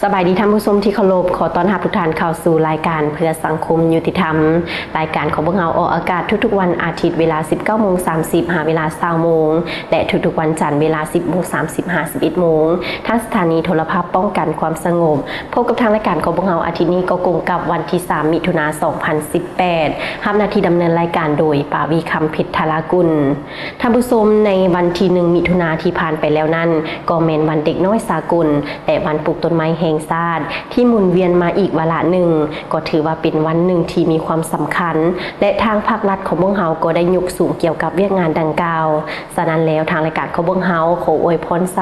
ສະບາຍດີທ່ານຜູ້ຊົມທີ່ເຄົາລົບ, ຂໍຕ້ອນຮັບທຸກທ່ານເຂົ້າສູ່ລາຍການເພື່ອສັງຄົມຍຸຕິທຳ. ລາຍການຂອງພວກເຮົາອອກອາກາດທຸກໆວັນອາທິດ ເວລາສິບເກົ້າໂມງສາມສິບ ຫາເວລາຊາວໂມງ ແລະ ທຸກໆວັນຈັນເວລາສິບໂມງສາມສິບ ຫາສິບເອັດໂມງ ທາງສະຖານີໂທລະພາບປ້ອງກັນຄວາມສະຫງົບ. ພົບກັບທາງລາຍການຂອງພວກເຮົາອາທິດນີ້ກໍກົງກັບວັນທີສາມ ມິຖຸນາ ສອງພັນສິບແປດ ຮັບໜ້າທີ່ດຳເນີນລາຍການໂດຍ ປາວີ ຄຳເພັດ ທາລາກຸນ. ທ່ານຜູ້ຊົມ, ໃນວັນທີໜຶ່ງ ມິຖຸນາທີ່ຜ່ານໄປແລ້ວນັ້ນ ກໍແມ່ນວັນເດັກນ້ອຍສາກົນ ແລະ ວັນປູກຕົ້ນໄມ້ແຫ່ງຊາດ ທີ່ໝູນວຽນມາອີກວາລະໜຶ່ງ, ກໍຖືວ່າເປັນວັນໜຶ່ງທີ່ມີຄວາມສຳຄັນ ແລະ ທາງພາກລັດຂອງພວກເຮົາກໍໄດ້ຍົກສູງກ່ຽວກັບວຽກງານດັ່ງກ່າວ. ສະນັ້ນແລ້ວ, ທາງລາຍການຂອງພວກເຮົາຂໍອວຍພອນໄຊ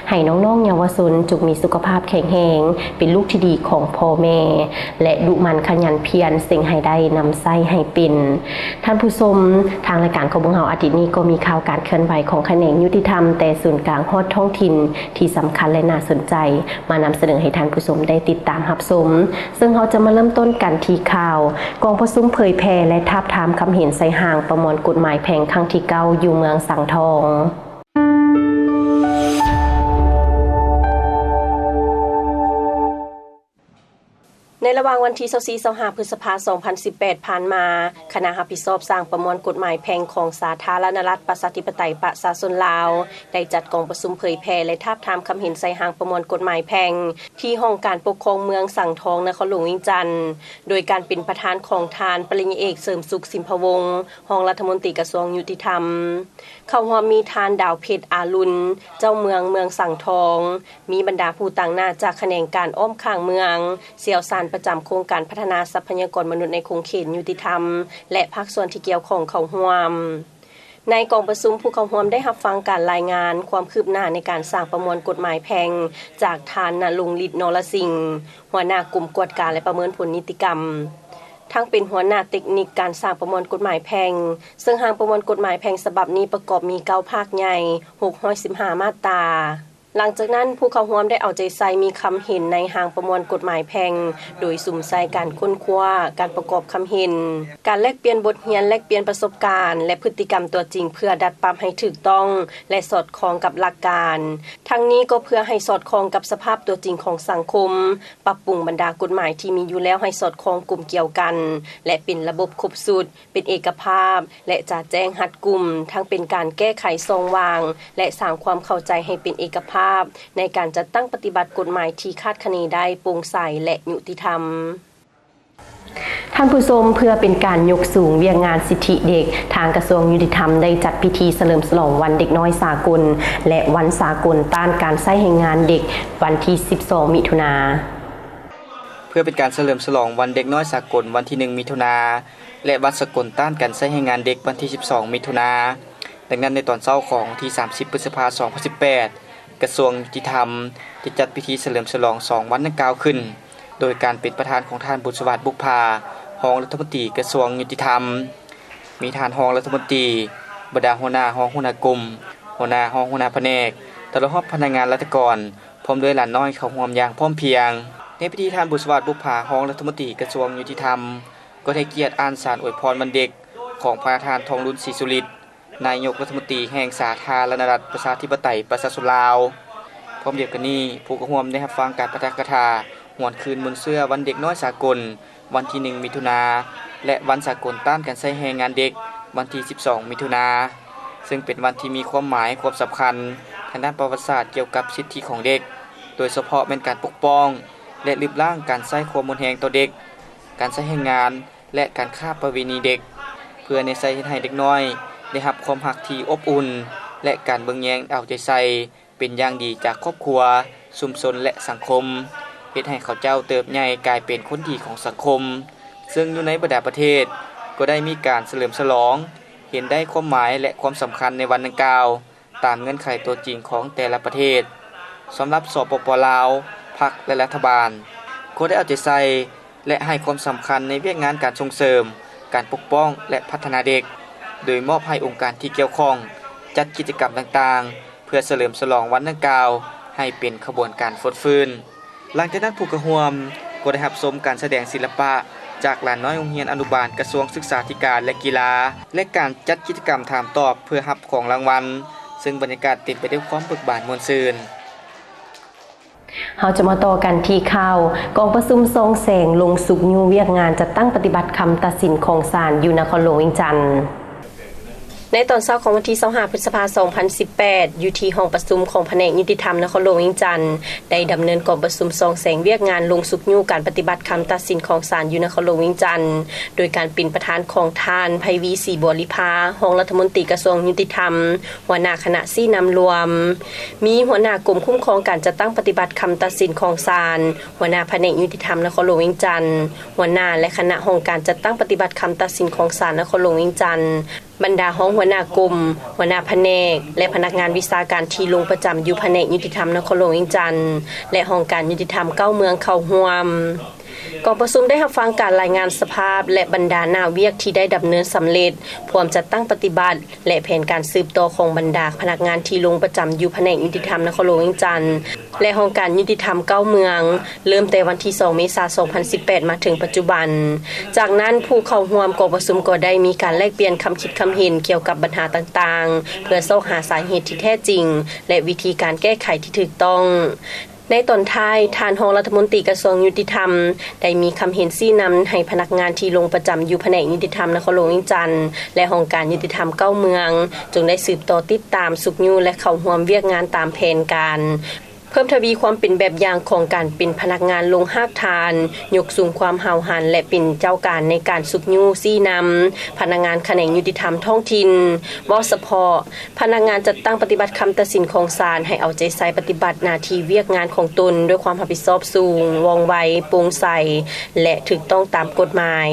ໃຫ້ນ້ອງໆເຍົາວະຊົນຈົ່ງມີສຸຂະພາບແຂງແຮງ, ເປັນລູກທີ່ດີຂອງພໍ່ແມ່ ແລະ ດຸໝັ່ນຂະຫຍັນພຽນ, ເສັງໃຫ້ໄດ້, ນຳໃຊ້ໃຫ້ເປັນ. ທ່ານຜູ້ຊົມ, ທາງລາຍການຂອງພວກເຮົາອາທິດນີ້ກໍມີຂ່າວການເຄື່ອນໄຫວຂອງຂະແໜງຍຸຕິທຳ ແຕ່ສູນກາງຮອດທ້ອງຖິ່ນທີ່ສຳຄັນ ແລະ ໜ້າສົນໃຈ ມານຳສະເໜີໃຫ້ທ່ານຜູ້ຊົມໄດ້ຕິດຕາມຮັບຊົມ. ເຊິ່ງເຮົາຈະມາເລີ່ມຕົ້ນກັນທີ່ຂ່າວ ກອງປະຊຸມເຜີຍແຜ່ ແລະ ທາບທາມຄຳເຫັນໃສ່ຮ່າງປະມວນກົດໝາຍແພ່ງຄັ້ງທີເກົ້າ ຢູ່ເມືອງສັງທອງ. ໃນລະຫວ່າງວັນທີຊາວສີ່ ຊາວຫ້າ ພຶດສະພາ ສອງພັນສິບແປດ ຜ່ານມາ, ຄະນະຮັບຜິດຊອບສ້າງປະມວນກົດໝາຍແພ່ງຂອງສາທາລະນະລັດ ປະຊາທິປະໄຕ ປະຊາຊົນລາວ ໄດ້ຈັດກອງປະຊຸມເຜີຍແຜ່ ແລະ ທາບທາມຄຳເຫັນໃສ່ຮ່າງປະມວນກົດໝາຍແພ່ງ ທີ່ຫ້ອງການປົກຄອງເມືອງສັງທອງ ນະຄອນຫຼວງວຽງຈັນ, ໂດຍການເປັນປະທານຂອງທ່ານ ປະລິນຍາເອກ ເສີມສຸກ ສິມພະວົງ ຮອງລັດຖະມົນຕີກະຊວງຍຸຕິທຳ. ເຂົ້າຮ່ວມມີທ່ານ ດາວເພັດ ອາລຸນ ເຈົ້າເມືອງເມືອງສັງທອງ, ມີບັນດາຜູ້ຕາງໜ້າຈາກຂະແໜງການອ້ອມຂ້າງເມືອງ, ຊ່ຽວຊານປະຈຳໂຄງການພັດທະນາຊັບພະຍາກອນມະນຸດໃນຂົງເຂດຍຸຕິທຳ ແລະ ພາກສ່ວນທີ່ກ່ຽວຂ້ອງເຂົ້າຮ່ວມ. ໃນກອງປະຊຸມ, ຜູ້ເຂົ້າຮ່ວມໄດ້ຮັບຟັງການລາຍງານຄວາມຄືບໜ້າໃນການສ້າງປະມວນກົດໝາຍແພ່ງ ຈາກທ່ານ ນະລົງລິດ ນໍລະສິງ ຫົວໜ້າກົມກວດກາ ແລະ ປະເມີນຜົນນິຕິກຳ, ທັງເປັນຫົວໜ້າເຕັກນິກການສ້າງປະມວນກົດໝາຍແພ່ງ, ເຊິ່ງຮ່າງປະມວນກົດໝາຍແພ່ງສະບັບນີ້ປະກອບມີເກົ້າພາກໃຫຍ່, ຫົກຮ້ອຍສິບຫ້າມາດຕາ. ຫຼັງຈາກນັ້ນ, ຜູ້ເຂົ້າຮ່ວມໄດ້ເອົາໃຈໃສ່ມີຄຳເຫັນໃນຮ່າງປະມວນກົດໝາຍແພ່ງ, ໂດຍສຸມໃສ່ການຄົ້ນຄວ້າ, ການປະກອບຄຳເຫັນ, ການແລກປ່ຽນບົດຮຽນ, ແລກປ່ຽນປະສົບການ ແລະ ພຶດຕິກຳຕົວຈິງ ເພື່ອດັດປັບໃຫ້ຖືກຕ້ອງ ແລະ ສອດຄ່ອງກັບຫຼັກການ. ທັງນີ້ກໍເພື່ອໃຫ້ສອດຄ່ອງກັບສະພາບຕົວຈິງຂອງສັງຄົມ, ປັບປຸງບັນດາກົດໝາຍທີ່ມີຢູ່ແລ້ວໃຫ້ສອດຄ່ອງກົມກຽວກັນ ແລະ ເປັນລະບົບຄົບຊຸດ, ເປັນເອກະພາບ ແລະ ຈະແຈ້ງຮັດກຸມ, ທັງເປັນການແກ້ໄຂຊ່ອງວ່າງ ແລະ ສ້າງຄວາມເຂົ້າໃຈໃຫ້ເປັນເອກະພາບ ໃນການຈັດຕັ້ງປະຕິບັດກົດໝາຍທີ່ຄາດຄະເນໄດ້, ໂປ່ງໃສ ແລະ ຍຸຕິທຳ. ທ່ານຜູ້ຊົມ, ເພື່ອເປັນການຍົກສູງວຽກງານສິດທິເດັກ, ທາງກະຊວງຍຸຕິທຳໄດ້ຈັດພິທີສະເຫຼີມສະຫຼອງວັນເດັກນ້ອຍສາກົນ ແລະ ວັນສາກົນຕ້ານການໃຊ້ແຮງງານເດັກ ວັນທີສິບສອງ ມິຖຸນາ. ເພື່ອເປັນການສະເຫຼີມສະຫຼອງວັນເດັກນ້ອຍສາກົນ ວັນທີໜຶ່ງ ມິຖຸນາ ແລະ ວັນສາກົນຕ້ານການໃຊ້ແຮງງານເດັກ ວັນທີສິບສອງ ມິຖຸນາ. ດັ່ງນັ້ນ, ໃນຕອນເຊົ້າຂອງວັນທີສາມສິບ ພຶດສະພາ ສອງພັນສິບແປດ, ກະຊວງຍຸຕິທຳໄດ້ຈັດພິທີສະເຫຼີມສະຫຼອງສອງວັນດັ່ງກ່າວຂຶ້ນ, ໂດຍການເປັນປະທານຂອງທ່ານ ບຸນສະຫວາດ ບຸບຜາ ຮອງລັດຖະມົນຕີກະຊວງຍຸຕິທຳ, ມີທ່ານຮອງລັດຖະມົນຕີ, ບັນດາຫົວໜ້າ, ຮອງຫົວໜ້າກົມ, ຫົວໜ້າ, ຮອງຫົວໜ້າພະແນກ, ຕະຫຼອດຮອດພະນັກງານລັດຖະກອນ, ພ້ອມດ້ວຍຫຼານນ້ອຍເຂົ້າຮ່ວມຢ່າງພ້ອມພຽງ. ໃນພິທີ, ທ່ານ ບຸນສະຫວາດ ບຸບຜາ ຮອງລັດຖະມົນຕີກະຊວງຍຸຕິທຳ ກໍໃຫ້ກຽດອ່ານສານອວຍພອນວັນເດັກຂອງພະນະທ່ານ ທອງລຸນ ສີສຸລິດ ນາຍົກລັດຖະມົນຕີແຫ່ງສາທາລະນະລັດ ປະຊາທິປະໄຕ ປະຊາຊົນລາວ. ພ້ອມດຽວກັນນີ້, ຜູ້ເຂົ້າຮ່ວມໄດ້ຮັບຟັງການປາຖະກະຖາ ຫວນຄືນມູນເຊື້ອວັນເດັກນ້ອຍສາກົນ ວັນທີໜຶ່ງ ມິຖຸນາ ແລະ ວັນສາກົນຕ້ານການໃຊ້ແຮງງານເດັກ ວັນທີສິບສອງ ມິຖຸນາ, ເຊິ່ງເປັນວັນທີ່ມີຄວາມໝາຍຄວາມສຳຄັນທາງດ້ານປະຫວັດສາດກ່ຽວກັບສິດທິຂອງເດັກ, ໂດຍສະເພາະແມ່ນການປົກປ້ອງ ແລະ ລຶບລ້າງການໃຊ້ຄວາມຮຸນແຮງຕໍ່ເດັກ, ການໃຊ້ແຮງງານ ແລະ ການຄ້າປະເວນີເດັກ, ເພື່ອແນໃສ່ເຮັດໃຫ້ເດັກນ້ອຍໄດ້ຮັບຄວາມຮັກທີ່ອົບອຸ່ນ ແລະ ການເບິ່ງແຍງເອົາໃຈໃສ່ ເປັນຢ່າງດີຈາກຄອບຄົວ, ຊຸມຊົນ ແລະ ສັງຄົມ, ເຮັດໃຫ້ເຂົາເຈົ້າເຕີບໃຫຍ່ກາຍເປັນຄົນດີຂອງສັງຄົມ. ເຊິ່ງຢູ່ໃນບັນດາປະເທດ ກໍໄດ້ມີການສະເຫຼີມສະຫຼອງ, ເຫັນໄດ້ຄວາມໝາຍ ແລະ ຄວາມສຳຄັນໃນວັນດັ່ງກ່າວ ຕາມເງື່ອນໄຂຕົວຈິງຂອງແຕ່ລະປະເທດ. ສຳລັບ ສປປ ລາວ, ພັກ ແລະ ລັດຖະບານ ກໍໄດ້ເອົາໃຈໃສ່ ແລະ ໃຫ້ຄວາມສຳຄັນໃນວຽກງານການສົ່ງເສີມ, ການປົກປ້ອງ ແລະ ພັດທະນາເດັກ, ໂດຍມອບໃຫ້ອົງການທີ່ກ່ຽວຂ້ອງຈັດກິດຈະກຳຕ່າງໆ ເພື່ອສະເຫຼີມສະຫຼອງວັນດັ່ງກ່າວໃຫ້ເປັນຂະບວນການຟົດຟື້ນ. ຫຼັງຈາກນັ້ນ, ຜູ້ເຂົ້າຮ່ວມກໍໄດ້ຮັບຊົມການສະແດງສິລະປະຈາກຫຼານນ້ອຍໂຮງຮຽນອະນຸບານກະຊວງສຶກສາທິການ ແລະ ກິລາ ແລະ ການຈັດກິດຈະກຳຖາມຕອບເພື່ອຮັບຂອງລາງວັນ, ເຊິ່ງບັນຍາກາດເຕັມໄປດ້ວຍຄວາມເບີກບານມ່ວນຊື່ນ. ເຮົາຈະມາຕໍ່ກັນທີ່ຂ່າວ ກອງປະຊຸມສ່ອງແສງລົງຊຸກຍູ້ວຽກງານຈັດຕັ້ງປະຕິບັດຄຳຕັດສິນຂອງສານຢູ່ນະຄອນຫຼວງວຽງຈັນ. ໃນຕອນເຊົ້າຂອງວັນທີຊາວຫ້າ ພຶດສະພາ ສອງພັນສິບແປດ ຢູ່ທີ່ຫ້ອງປະຊຸມຂອງພະແນກຍຸຕິທຳນະຄອນຫຼວງວຽງຈັນ ໄດ້ດຳເນີນກອງປະຊຸມສ່ອງແສງວຽກງານລົງຊຸກຍູ້ການປະຕິບັດຄຳຕັດສິນຂອງສານຢູ່ນະຄອນຫຼວງວຽງຈັນ ໂດຍການເປັນປະທານຂອງທ່ານ ໄພວີ ສີບົວລິພາ ຮອງລັດຖະມົນຕີກະຊວງຍຸຕິທຳ, ຫົວໜ້າຄະນະຊີ້ນຳລວມ, ມີຫົວໜ້າກົມຄຸ້ມຄອງການຈັດຕັ້ງປະຕິບັດຄຳຕັດສິນຂອງສານ, ຫົວໜ້າພະແນກຍຸຕິທຳນະຄອນຫຼວງວຽງຈັນ, ຫົວໜ້າ ແລະ ຄະນະຫ້ອງການຈັດຕັ້ງປະຕິບັດຄຳຕັດສິນຂອງສານນະຄອນຫຼວງວຽງຈັນ, ບັນດາຮອງຫົວໜ້າກົມ, ຫົວໜ້າພະແນກ ແລະ ພະນັກງານວິຊາການທີ່ລົງປະຈຳຢູ່ພະແນກຍຸຕິທຳນະຄອນຫຼວງວຽງຈັນ ແລະ ຫ້ອງການຍຸຕິທຳເກົ້າເມືອງເຂົ້າຮ່ວມ. ກອງປະຊຸມໄດ້ຮັບຟັງການລາຍງານສະພາບ ແລະ ບັນດາໜ້າວຽກທີ່ໄດ້ດຳເນີນສຳເລັດ, ພວມຈັດຕັ້ງປະຕິບັດ ແລະ ແຜນການສືບຕໍ່ຂອງບັນດາພະນັກງານທີ່ລົງປະຈຳຢູ່ພະແນກຍຸຕິທຳນະຄອນຫຼວງວຽງຈັນ ແລະ ຫ້ອງການຍຸຕິທຳເກົ້າເມືອງ, ເລີ່ມແຕ່ວັນທີສອງ ເມສາ ສອງພັນສິບແປດ ມາເຖິງປັດຈຸບັນ. ຈາກນັ້ນ, ຜູ້ເຂົ້າຮ່ວມກອງປະຊຸມກໍໄດ້ມີການແລກປ່ຽນຄຳຄິດຄຳເຫັນກ່ຽວກັບບັນຫາຕ່າງໆ ເພື່ອຊອກຫາສາເຫດທີ່ແທ້ຈິງ ແລະ ວິທີການແກ້ໄຂທີ່ຖືກຕ້ອງ. ໃນຕອນທ້າຍ, ທ່ານຮອງລັດຖະມົນຕີກະຊວງຍຸຕິທຳ ໄດ້ມີຄຳເຫັນຊີ້ນຳໃຫ້ພະນັກງານທີ່ລົງປະຈຳຢູ່ພະແນກຍຸຕິທຳນະຄອນຫຼວງວຽງຈັນ ແລະ ຫ້ອງການຍຸຕິທຳເກົ້າເມືອງ ຈົ່ງໄດ້ສືບຕໍ່ຕິດຕາມ, ຊຸກຍູ້ ແລະ ເຂົ້າຮ່ວມວຽກງານຕາມແຜນການ, ເພີ່ມທະວີຄວາມເປັນແບບຢ່າງຂອງການເປັນພະນັກງານລົງຮາກຖານ, ຍົກສູງຄວາມຫ້າວຫັນ ແລະ ເປັນເຈົ້າການໃນການຊຸກຍູ້ຊີ້ນຳພະນັກງານຂະແໜງຍຸຕິທຳທ້ອງຖິ່ນ. ເວົ້າສະເພາະ, ພະນັກງານຈັດຕັ້ງປະຕິບັດຄຳຕັດສິນຂອງສານ ໃຫ້ເອົາໃຈໃສ່ປະຕິບັດໜ້າທີ່ວຽກງານຂອງຕົນດ້ວຍຄວາມຮັບຜິດຊອບສູງ, ວ່ອງໄວ, ໂປ່ງໃສ ແລະ ຖືກຕ້ອງຕາມກົດໝາຍ.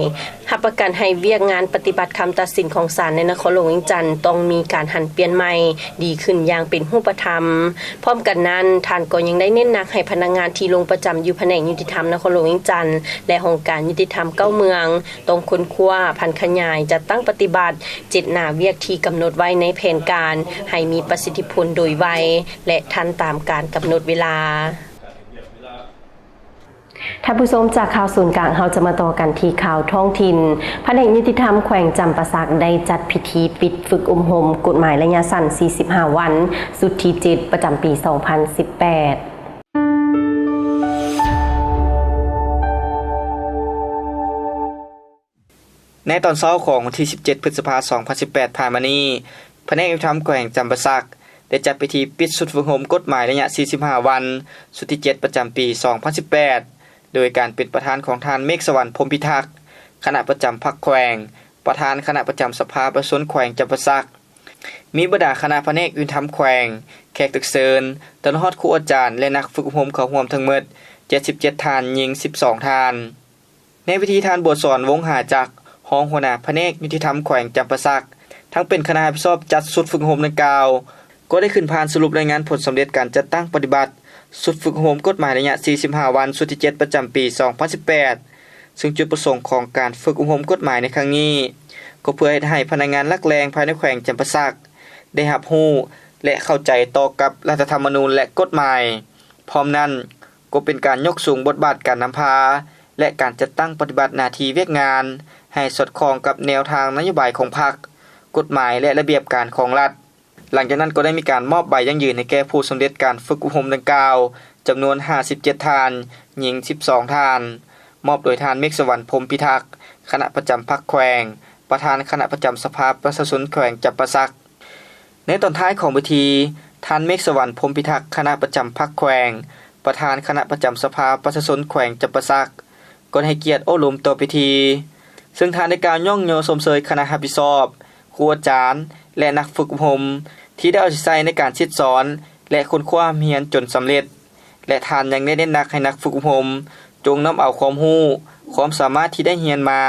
ຮັບປະກັນໃຫ້ວຽກງານປະຕິບັດຄຳຕັດສິນຂອງສານໃນນະຄອນຫຼວງວຽງຈັນ ຕ້ອງມີການຫັນປ່ຽນໃໝ່, ດີຂຶ້ນຢ່າງເປັນຮູບປະທຳ. ພ້ອມກັນນັ້ນ, ທ່ານກໍຍັງໄດ້ເນັ້ນໜັກໃຫ້ພະນັກງານທີ່ລົງປະຈຳຢູ່ພະແນກຍຸຕິທຳນະຄອນຫຼວງວຽງຈັນ ແລະ ຫ້ອງການຍຸຕິທຳເກົ້າເມືອງ ຕ້ອງຄົ້ນຄວ້າ, ຜັນຂະຫຍາຍ, ຈັດຕັ້ງປະຕິບັດ ເຈັດໜ້າວຽກທີ່ກຳນົດໄວ້ໃນແຜນການ ໃຫ້ມີປະສິດທິຜົນໂດຍໄວ ແລະ ທັນຕາມການກຳນົດເວລາ. ທ່ານຜູ້ຊົມ, ຈາກຂ່າວສູນກາງ ເຮົາຈະມາຕໍ່ກັນທີ່ຂ່າວທ້ອງຖິ່ນ. ພະແນກຍຸຕິທຳແຂວງຈຳປາສັກ ໄດ້ຈັດພິທີປິດຝຶກອົບຮົມກົດໝາຍໄລຍະສັ້ນ ສີ່ສິບຫ້າ ວັນ ຊຸດທີ ເຈັດ ປະຈຳປີ ສອງພັນສິບແປດ. ໃນຕອນເຊົ້າຂອງວັນທີ ສິບເຈັດ ພຶດສະພາ ສອງພັນສິບແປດ ຜ່ານມານີ້, ພະແນກຍຸຕິທຳແຂວງຈຳປາສັກ ໄດ້ຈັດພິທີປິດຊຸດຝຶກອົບຮົມກົດໝາຍໄລຍະ ສີ່ສິບຫ້າ ວັນ ຊຸດທີ ເຈັດ ປະຈຳປີ ສອງພັນສິບແປດ ໂດຍການເປັນປະທານຂອງທ່ານ ເມກສະຫວັນ ພົມພິທັກ ຄະນະປະຈຳພັກແຂວງ, ປະທານຄະນະປະຈຳສະພາປະຊາຊົນແຂວງຈຳປາສັກ, ມີບັນດາຄະນະພະແນກຍຸຕິທຳແຂວງ, ແຂກຖືກເຊີນ, ຕະຫຼອດຮອດຄູອາຈານ ແລະ ນັກຝຶກອົບຮົມເຂົ້າຮ່ວມທັງໝົດ ເຈັດສິບເຈັດ ທ່ານ, ຍິງ ສິບສອງ ທ່ານ. ໃນພິທີ, ທ່ານ ບົວສອນ ວົງຫາຈັກ ຮອງຫົວໜ້າພະແນກຍຸຕິທຳແຂວງຈຳປາສັກ ທັງເປັນຄະນະຮັບຜິດຊອບຈັດຊຸດຝຶກອົບຮົມດັ່ງກ່າວ ກໍໄດ້ຂຶ້ນຜ່ານສະຫຼຸບລາຍງານຜົນສຳເລັດການຈັດຕັ້ງປະຕິບັດຊຸດຝຶກອົບຮົມກົດໝາຍໄລຍະ ສີ່ສິບຫ້າ ວັນ ຊຸດທີ ເຈັດ ປະຈຳປີ ສອງພັນສິບແປດ ຊຶ່ງຈຸດປະສົງຂອງການຝຶກອົບຮົມກົດໝາຍໃນຄັ້ງນີ້ ກໍເພື່ອເຮັດໃຫ້ພະນັກງານຫຼັກແຫຼ່ງພາຍໃນແຂວງຈຳປາສັກ ໄດ້ຮັບຮູ້ ແລະ ເຂົ້າໃຈຕໍ່ກັບລັດຖະທຳມະນູນ ແລະ ກົດໝາຍ. ພ້ອມນັ້ນ, ກໍເປັນການຍົກສູງບົດບາດການນຳພາ ແລະ ການຈັດຕັ້ງປະຕິບັດໜ້າທີ່ວຽກງານ ໃຫ້ສອດຄ່ອງກັບແນວທາງນະໂຍບາຍຂອງພັກ, ກົດໝາຍ ແລະ ລະບຽບການຂອງລັດ. ຫຼັງຈາກນັ້ນກໍໄດ້ມີການມອບໃບຢັ້ງຢືນໃຫ້ແກ່ຜູ້ສຳເລັດການຝຶກອົບຮົມດັ່ງກ່າວ ຈຳນວນ ຫ້າສິບເຈັດ ທ່ານ, ຍິງ ສິບສອງ ທ່ານ, ມອບໂດຍທ່ານ ເມກສະຫວັນ ພົມພິທັກ ຄະນະປະຈຳພັກແຂວງ, ປະທານຄະນະປະຈຳສະພາປະຊາຊົນແຂວງຈຳປາສັກ. ໃນຕອນທ້າຍຂອງພິທີ, ທ່ານ ເມກສະຫວັນ ພົມພິທັກ ຄະນະປະຈຳພັກແຂວງ, ປະທານຄະນະປະຈຳສະພາປະຊາຊົນແຂວງຈຳປາສັກ ກໍໃຫ້ກຽດໂອ້ລົມຕໍ່ພິທີ, ເຊິ່ງທ່ານໄດ້ກ່າວຍ້ອງຍໍຊົມເຊີຍຄະນະຮັບຜິດຊອບ, ຄູອາຈານ ແລະ ນັກຝຶກອົບຮົມ ທີ່ໄດ້ເອົາໃຈໃສ່ໃນການສິດສອນ ແລະ ຄົ້ນຄວ້າຮ່ຳຮຽນຈົນສຳເລັດ ແລະ ທ່ານຍັງໄດ້ເນັ້ນໜັກໃຫ້ນັກຝຶກອົບຮົມ ຈົ່ງນຳເອົາຄວາມຮູ້, ຄວາມສາມາດທີ່ໄດ້ຮຽນມາ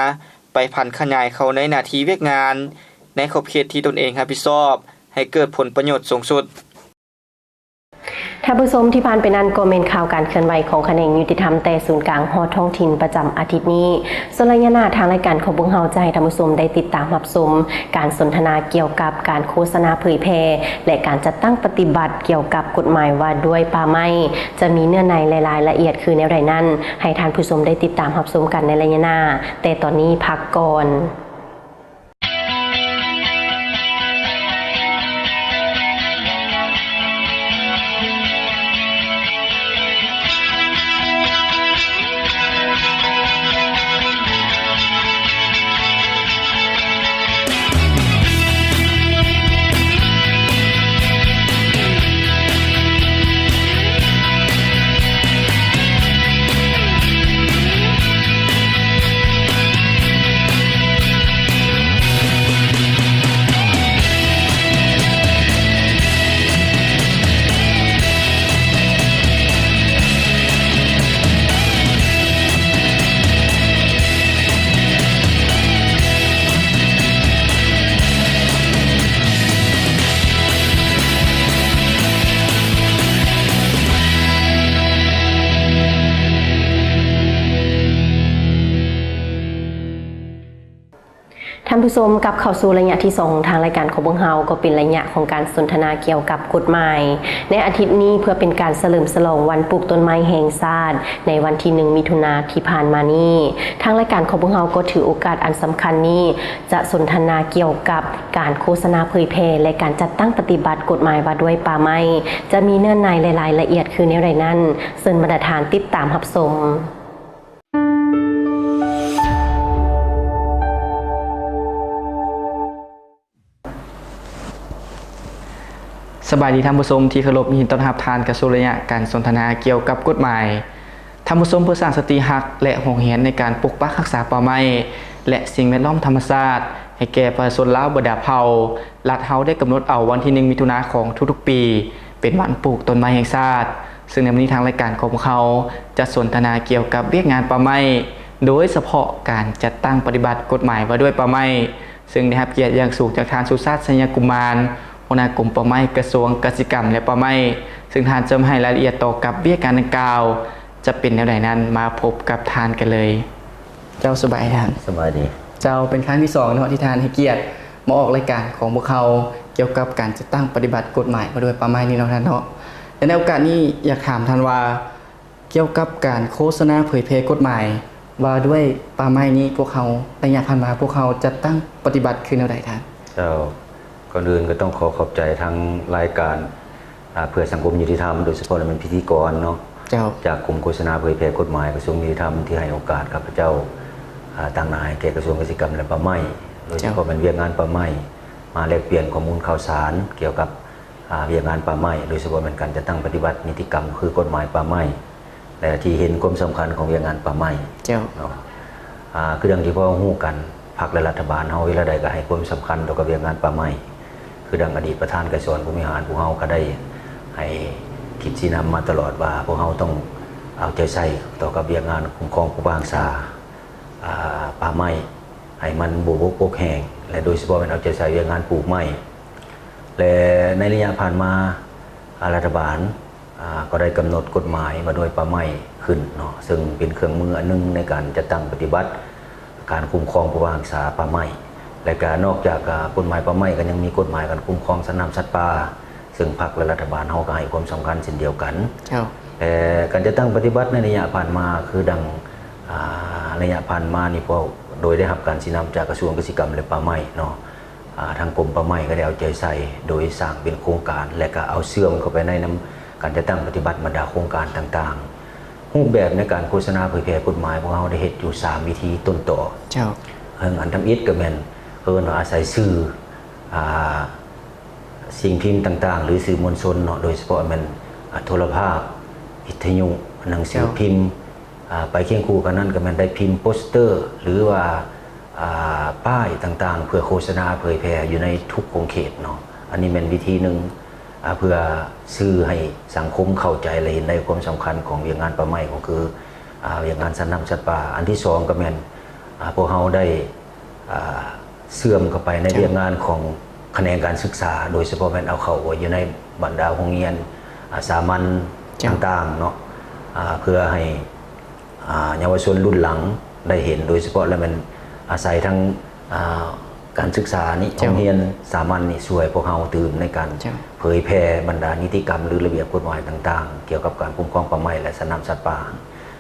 ໄປຜັນຂະຫຍາຍເຂົ້າໃນໜ້າທີ່ວຽກງານ ໃນຂອບເຂດທີ່ຕົນເອງຮັບຜິດຊອບ ໃຫ້ເກີດຜົນປະໂຫຍດສູງສຸດ. ທ່ານຜູ້ຊົມ, ທີ່ຜ່ານໄປນັ້ນກໍແມ່ນຂ່າວການເຄື່ອນໄຫວຂອງຂະແໜງຍຸຕິທຳ ແຕ່ສູນກາງຮອດທ້ອງຖິ່ນປະຈຳອາທິດນີ້. ສ່ວນໄລຍະໜ້າ, ທາງລາຍການຂອງພວກເຮົາຈະໃຫ້ທ່ານຜູ້ຊົມໄດ້ຕິດຕາມຮັບຊົມການສົນທະນາກ່ຽວກັບການໂຄສະນາເຜີຍແຜ່ ແລະ ການຈັດຕັ້ງປະຕິບັດກ່ຽວກັບກົດໝາຍວ່າດ້ວຍປ່າໄມ້ ຈະມີເນື້ອໃນ ແລະ ລາຍລະອຽດຄືແນວໃດນັ້ນ, ໃຫ້ທ່ານຜູ້ຊົມໄດ້ຕິດຕາມຮັບຊົມກັນໃນໄລຍະໜ້າ. ແຕ່ຕອນນີ້ພັກກ່ອນ. ທ່ານຜູ້ຊົມ, ກັບເຂົ້າສູ່ໄລຍະທີສອງຂອງທາງລາຍການຂອງພວກເຮົາ, ກໍເປັນໄລຍະຂອງການສົນທະນາກ່ຽວກັບກົດໝາຍໃນອາທິດນີ້ ເພື່ອເປັນການສະເຫຼີມສະຫຼອງວັນປູກຕົ້ນໄມ້ແຫ່ງຊາດ ໃນວັນທີໜຶ່ງ ມິຖຸນາທີ່ຜ່ານມານີ້. ທາງລາຍການຂອງພວກເຮົາກໍຖືໂອກາດອັນສຳຄັນນີ້ ຈະສົນທະນາກ່ຽວກັບການໂຄສະນາເຜີຍແຜ່ ແລະ ການຈັດຕັ້ງປະຕິບັດກົດໝາຍວ່າດ້ວຍປ່າໄມ້ ຈະມີເນື້ອໃນ ແລະ ລາຍລະອຽດຄືແນວໃດນັ້ນ, ເຊີນບັນດາທ່ານຕິດຕາມຮັບຊົມ. ສະບາຍດີທ່ານຜູ້ຊົມທີ່ເຄົາລົບ, ຍິນດີຕ້ອນຮັບທ່ານເຂົ້າສູ່ໄລຍະການສົນທະນາກ່ຽວກັບກົດໝາຍ. ທ່ານຜູ້ຊົມ, ເພື່ອສ້າງສະຕິຮັກ ແລະ ໂຮງຮຽນໃນການປົກປັກຮັກສາປ່າໄມ້ ແລະ ສິ່ງແວດລ້ອມທຳມະຊາດ ໃຫ້ແກ່ປະຊາຊົນລາວບັນດາເຜົ່າ, ລັດເຮົາໄດ້ກຳນົດເອົາວັນທີໜຶ່ງ ມິຖຸນາຂອງທຸກໆປີ ເປັນວັນປູກຕົ້ນໄມ້ແຫ່ງຊາດ, ເຊິ່ງໃນມື້ນີ້ທາງລາຍການຂອງພວກເຮົາຈະສົນທະນາກ່ຽວກັບວຽກງານປ່າໄມ້, ໂດຍສະເພາະການຈັດຕັ້ງປະຕິບັດກົດໝາຍວ່າດ້ວຍປ່າໄມ້, ເຊິ່ງໄດ້ຮັບກຽດຢ່າງສູງຈາກທ່ານ ສຸຊາດ ໄຊຍະກຸມານ, ຫົວໜ້າກົມປ່າໄມ້ ກະຊວງກະສິກຳ ແລະ ປ່າໄມ້, ເຊິ່ງທ່ານຈະມາໃຫ້ລາຍລະອຽດຕໍ່ກັບວຽກງານດັ່ງກ່າວ ຈະເປັນແນວໃດນັ້ນ, ມາພົບກັບທ່ານກັນເລີຍ. ເຈົ້າ, ສະບາຍດີທ່ານ. ສະບາຍດີ. ເຈົ້າ, ເປັນຄັ້ງທີສອງເນາະ ທີ່ທ່ານໃຫ້ກຽດມາອອກລາຍການຂອງພວກເຮົາ ກ່ຽວກັບການຈັດຕັ້ງປະຕິບັດກົດໝາຍວ່າດ້ວຍປ່າໄມ້ນີ້ເນາະທ່ານເນາະ. ແລະ ໃນໂອກາດນີ້ ຢາກຖາມທ່ານວ່າ ກ່ຽວກັບການໂຄສະນາເຜີຍແຜ່ກົດໝາຍວ່າດ້ວຍປ່າໄມ້ນີ້ ພວກເຮົາ ໄລຍະຜ່ານມາ ພວກເຮົາຈັດຕັ້ງປະຕິບັດຄືແນວໃດທ່ານ? ເຈົ້າ, ກ່ອນອື່ນກໍຕ້ອງຂໍຂອບໃຈທາງລາຍການ ອາ ເພື່ອສັງຄົມຍຸຕິທຳ, ໂດຍສະເພາະແມ່ນພິທີກອນເນາະ ເຈົ້າ ຈາກກົມໂຄສະນາເຜີຍແຜ່ກົດໝາຍກະຊວງຍຸຕິທຳ ທີ່ໃຫ້ໂອກາດຂ້າພະເຈົ້າ ອາ ຕາງໜ້າໃຫ້ແກ່ກະຊວງກະສິກຳ ແລະ ປ່າໄມ້, ໂດຍສະເພາະ ເຈົ້າ ແມ່ນວຽກງານປ່າໄມ້ ມາແລກປ່ຽນຂໍ້ມູນຂ່າວສານກ່ຽວກັບ ອາ ວຽກງານປ່າໄມ້, ໂດຍສະເພາະແມ່ນການຈັດຕັ້ງປະຕິບັດນິຕິກຳ ຄືກົດໝາຍປ່າໄມ້ ແລະ ທີ່ເຫັນຄວາມສຳຄັນຂອງວຽກງານປ່າໄມ້ ເຈົ້າ ເນາະ. ອາ ຄືດັ່ງທີ່ພວກເຮົາຮູ້ກັນ, ພັກ ແລະ ລັດຖະບານເຮົາເວລາໃດກໍໃຫ້ຄວາມສຳຄັນຕໍ່ກັບວຽກງານປ່າໄມ້. ຄືດັ່ງອະດີດປະທານໄກສອນ ພົມວິຫານ ພວກເຮົາກໍໄດ້ໃຫ້ຄິດຊີ້ນຳມາຕະຫຼອດວ່າ ພວກເຮົາຕ້ອງເອົາໃຈໃສ່ຕໍ່ກັບວຽກງານຄຸ້ມຄອງປົກປັກຮັກສາ ອາ ປ່າໄມ້ ໃຫ້ມັນບໍ່ບົກບົກແຫ້ງ ແລະ ໂດຍສະເພາະແມ່ນເອົາໃຈໃສ່ວຽກງານປູກໄມ້. ແລະ ໃນໄລຍະຜ່ານມາ ອາ ລັດຖະບານ ອາ ກໍໄດ້ກຳນົດກົດໝາຍວ່າດ້ວຍປ່າໄມ້ຂຶ້ນເນາະ, ເຊິ່ງເປັນເຄື່ອງມືອັນໜຶ່ງໃນການຈັດຕັ້ງປະຕິບັດການຄຸ້ມຄອງປົກປັກຮັກສາປ່າໄມ້. ແລະ ກະນອກຈາກ ອາ ກົດໝາຍປ່າໄມ້ ກໍຍັງມີກົດໝາຍການຄຸ້ມຄອງສັດນ້ຳສັດປ່າ ເຊິ່ງພັກ ແລະ ລັດຖະບານເຮົາກໍໃຫ້ຄວາມສຳຄັນເຊັ່ນດຽວກັນ. ເຈົ້າ. ແລະ ການຈັດຕັ້ງປະຕິບັດໃນໄລຍະຜ່ານມາ ຄືດັ່ງ ອາ ໄລຍະຜ່ານມານີ້ ພວກ ໂດຍໄດ້ຮັບການຊີ້ນຳຈາກກະຊວງກະສິກຳ ແລະ ປ່າໄມ້ເນາະ, ອາ ທາງກົມປ່າໄມ້ກໍໄດ້ເອົາໃຈໃສ່ໂດຍສ້າງເປັນໂຄງການ ແລະ ກໍເອົາເຊື່ອມເຂົ້າໄປໃນນຳການຈັດຕັ້ງປະຕິບັດບັນດາໂຄງການຕ່າງໆ. ຮູບແບບໃນການໂຄສະນາເຜີຍແຜ່ກົດໝາຍ ພວກເຮົາໄດ້ເຮັດຢູ່ສາມວິທີຕົ້ນຕໍ. ເຈົ້າ. ເຊິ່ງອັນທຳອິດກໍແມ່ນເອີ້ນວ່າອາໄສສື່ ອາ ສິ່ງພິມຕ່າງໆ ຫຼື ສື່ມວນຊົນເນາະ, ໂດຍສະເພາະແມ່ນ ອາ ໂທລະພາບ, ວິທະຍຸ, ໜັງສືພິມ, ເຈົ້າ. ອາ ໄປຄຽງຄູ່ກັນນັ້ນກໍແມ່ນໄດ້ພິມໂປສເຕີ ຫຼືວ່າ ອາ ປ້າຍຕ່າງໆ ເພື່ອໂຄສະນາເຜີຍແຜ່ຢູ່ໃນທຸກຂົງເຂດເນາະ. ອັນນີ້ແມ່ນວິທີໜຶ່ງ ອາ ເພື່ອສື່ໃຫ້ສັງຄົມເຂົ້າໃຈ ແລະ ເຫັນໄດ້ຄວາມສຳຄັນຂອງວຽກງານປ່າໄມ້ ກໍຄື ອາ ວຽກງານສັດນ້ຳສັດປ່າ. ອັນທີສອງກໍແມ່ນ ອາ ພວກເຮົາໄດ້ ອາ ເຊື່ອມເຂົ້າໄປໃນ ເຈົ້າ ວຽກງານຂອງຂະແໜງການສຶກສາ, ໂດຍສະເພາະແມ່ນເອົາເຂົ້າໄວ້ຢູ່ໃນບັນດາໂຮງຮຽນ ອາ ສາມັນ ເຈົ້າ ຕ່າງໆເນາະ, ອາ ເພື່ອໃຫ້ ອາ ເຍົາວະຊົນລຸ້ນຫຼັງໄດ້ເຫັນ, ໂດຍສະເພາະແລ້ວແມ່ນອາໄສທັງ ອາ ການສຶກສານີ້ ເຈົ້າ ໂຮງຮຽນສາມັນນີ້ຊ່ວຍພວກເຮົາຕື່ມໃນການ ເຈົ້າ ເຜີຍແຜ່ບັນດານິຕິກຳ ຫຼື ລະບຽບກົດໝາຍຕ່າງໆ ກ່ຽວກັບການຄຸ້ມຄອງປ່າໄມ້ ແລະ ສັດນ້ຳສັດປ່າ.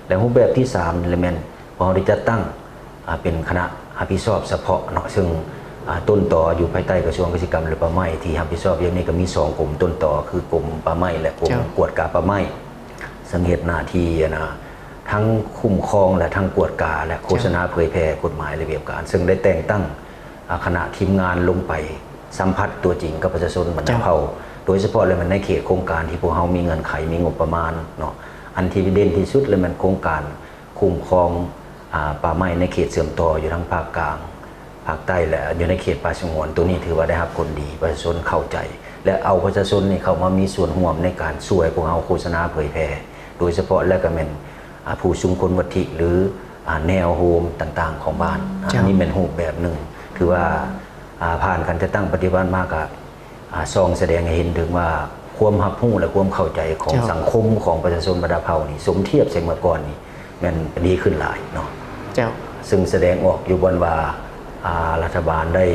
ແລະ ຮູບແບບທີສາມນີ້ແຫຼະແມ່ນພວກເຮົາໄດ້ຈັດຕັ້ງ ອາ ເປັນຄະນະຮັບຜິດຊອບສະເພາະເນາະ, ເຊິ່ງ ອາ ຕົ້ນຕໍຢູ່ພາຍໃຕ້ກະຊວງກະສິກຳ ແລະ ປ່າໄມ້ ທີ່ຮັບຜິດຊອບວຽກນີ້ກໍມີສອງກົມຕົ້ນຕໍ ຄືກົມປ່າໄມ້ ແລະ ກົມ ເຈົ້າ ກວດກາປ່າໄມ້, ເຊິ່ງເຮັດໜ້າທີ່ ອັນນະ ທັງຄຸ້ມຄອງ ແລະ ທັງກວດກາ ແລະ ໂຄສະນາ ເຈົ້າ ເຜີຍແຜ່ກົດໝາຍລະບຽບການ, ເຊິ່ງໄດ້ແຕ່ງຕັ້ງ ອາ ຄະນະທີມງານລົງໄປສຳຜັດຕົວຈິງກັບປະຊາຊົນບັນດາ ເຈົ້າ ເຜົ່າ, ໂດຍສະເພາະແລ້ວແມ່ນໃນເຂດໂຄງການທີ່ພວກເຮົາມີເງື່ອນໄຂ ມີງົບປະມານເນາະ. ອັນທີ່ເດັ່ນທີ່ສຸດແລ້ວແມ່ນໂຄງການ ຄຸ້ມຄອງ ອາ ປ່າໄມ້ໃນເຂດເຊື່ອມຕໍ່ຢູ່ທັງພາກກາງ, ພາກໃຕ້ ແລະ ຢູ່ໃນເຂດປ່າສະຫງວນ. ໂຕນີ້ຖືວ່າໄດ້ຮັບຜົນດີ, ປະຊາຊົນເຂົ້າໃຈ ແລະ ເອົາປະຊາຊົນນີ້ເຂົ້າມາມີສ່ວນຮ່ວມໃນການຊ່ວຍພວກເຮົາໂຄສະນາເຜີຍແຜ່, ໂດຍສະເພາະແລ້ວກໍແມ່ນ ອາ ຜູ້ຊົງຄຸນວຸດທິ ຫຼື ອາ ແນວໂຮມຕ່າງໆຂອງບ້ານ. ເຈົ້າ. ອັນນີ້ແມ່ນຮູບແບບໜຶ່ງ ຖືວ່າ ອາ ຜ່ານການຈັດຕັ້ງປະຕິບັດມາກໍ ອາ ສ່ອງສະແດງໃຫ້ເຫັນເຖິງວ່າຄວາມຮັບຮູ້ ແລະ ຄວາມເຂົ້າໃຈຂອງ ເຈົ້າ ສັງຄົມຂອງປະຊາຊົນບັນດາເຜົ່ານີ້ ສົມທຽບໃສ່ເມື່ອກ່ອນນີ້ແມ່ນດີຂຶ້ນຫຼາຍເນາະ. ເຈົ້າ. ເຊິ່ງສະແດງອອກຢູ່ບ່ອນວ່າ ອ່າ ລັດຖະບານໄດ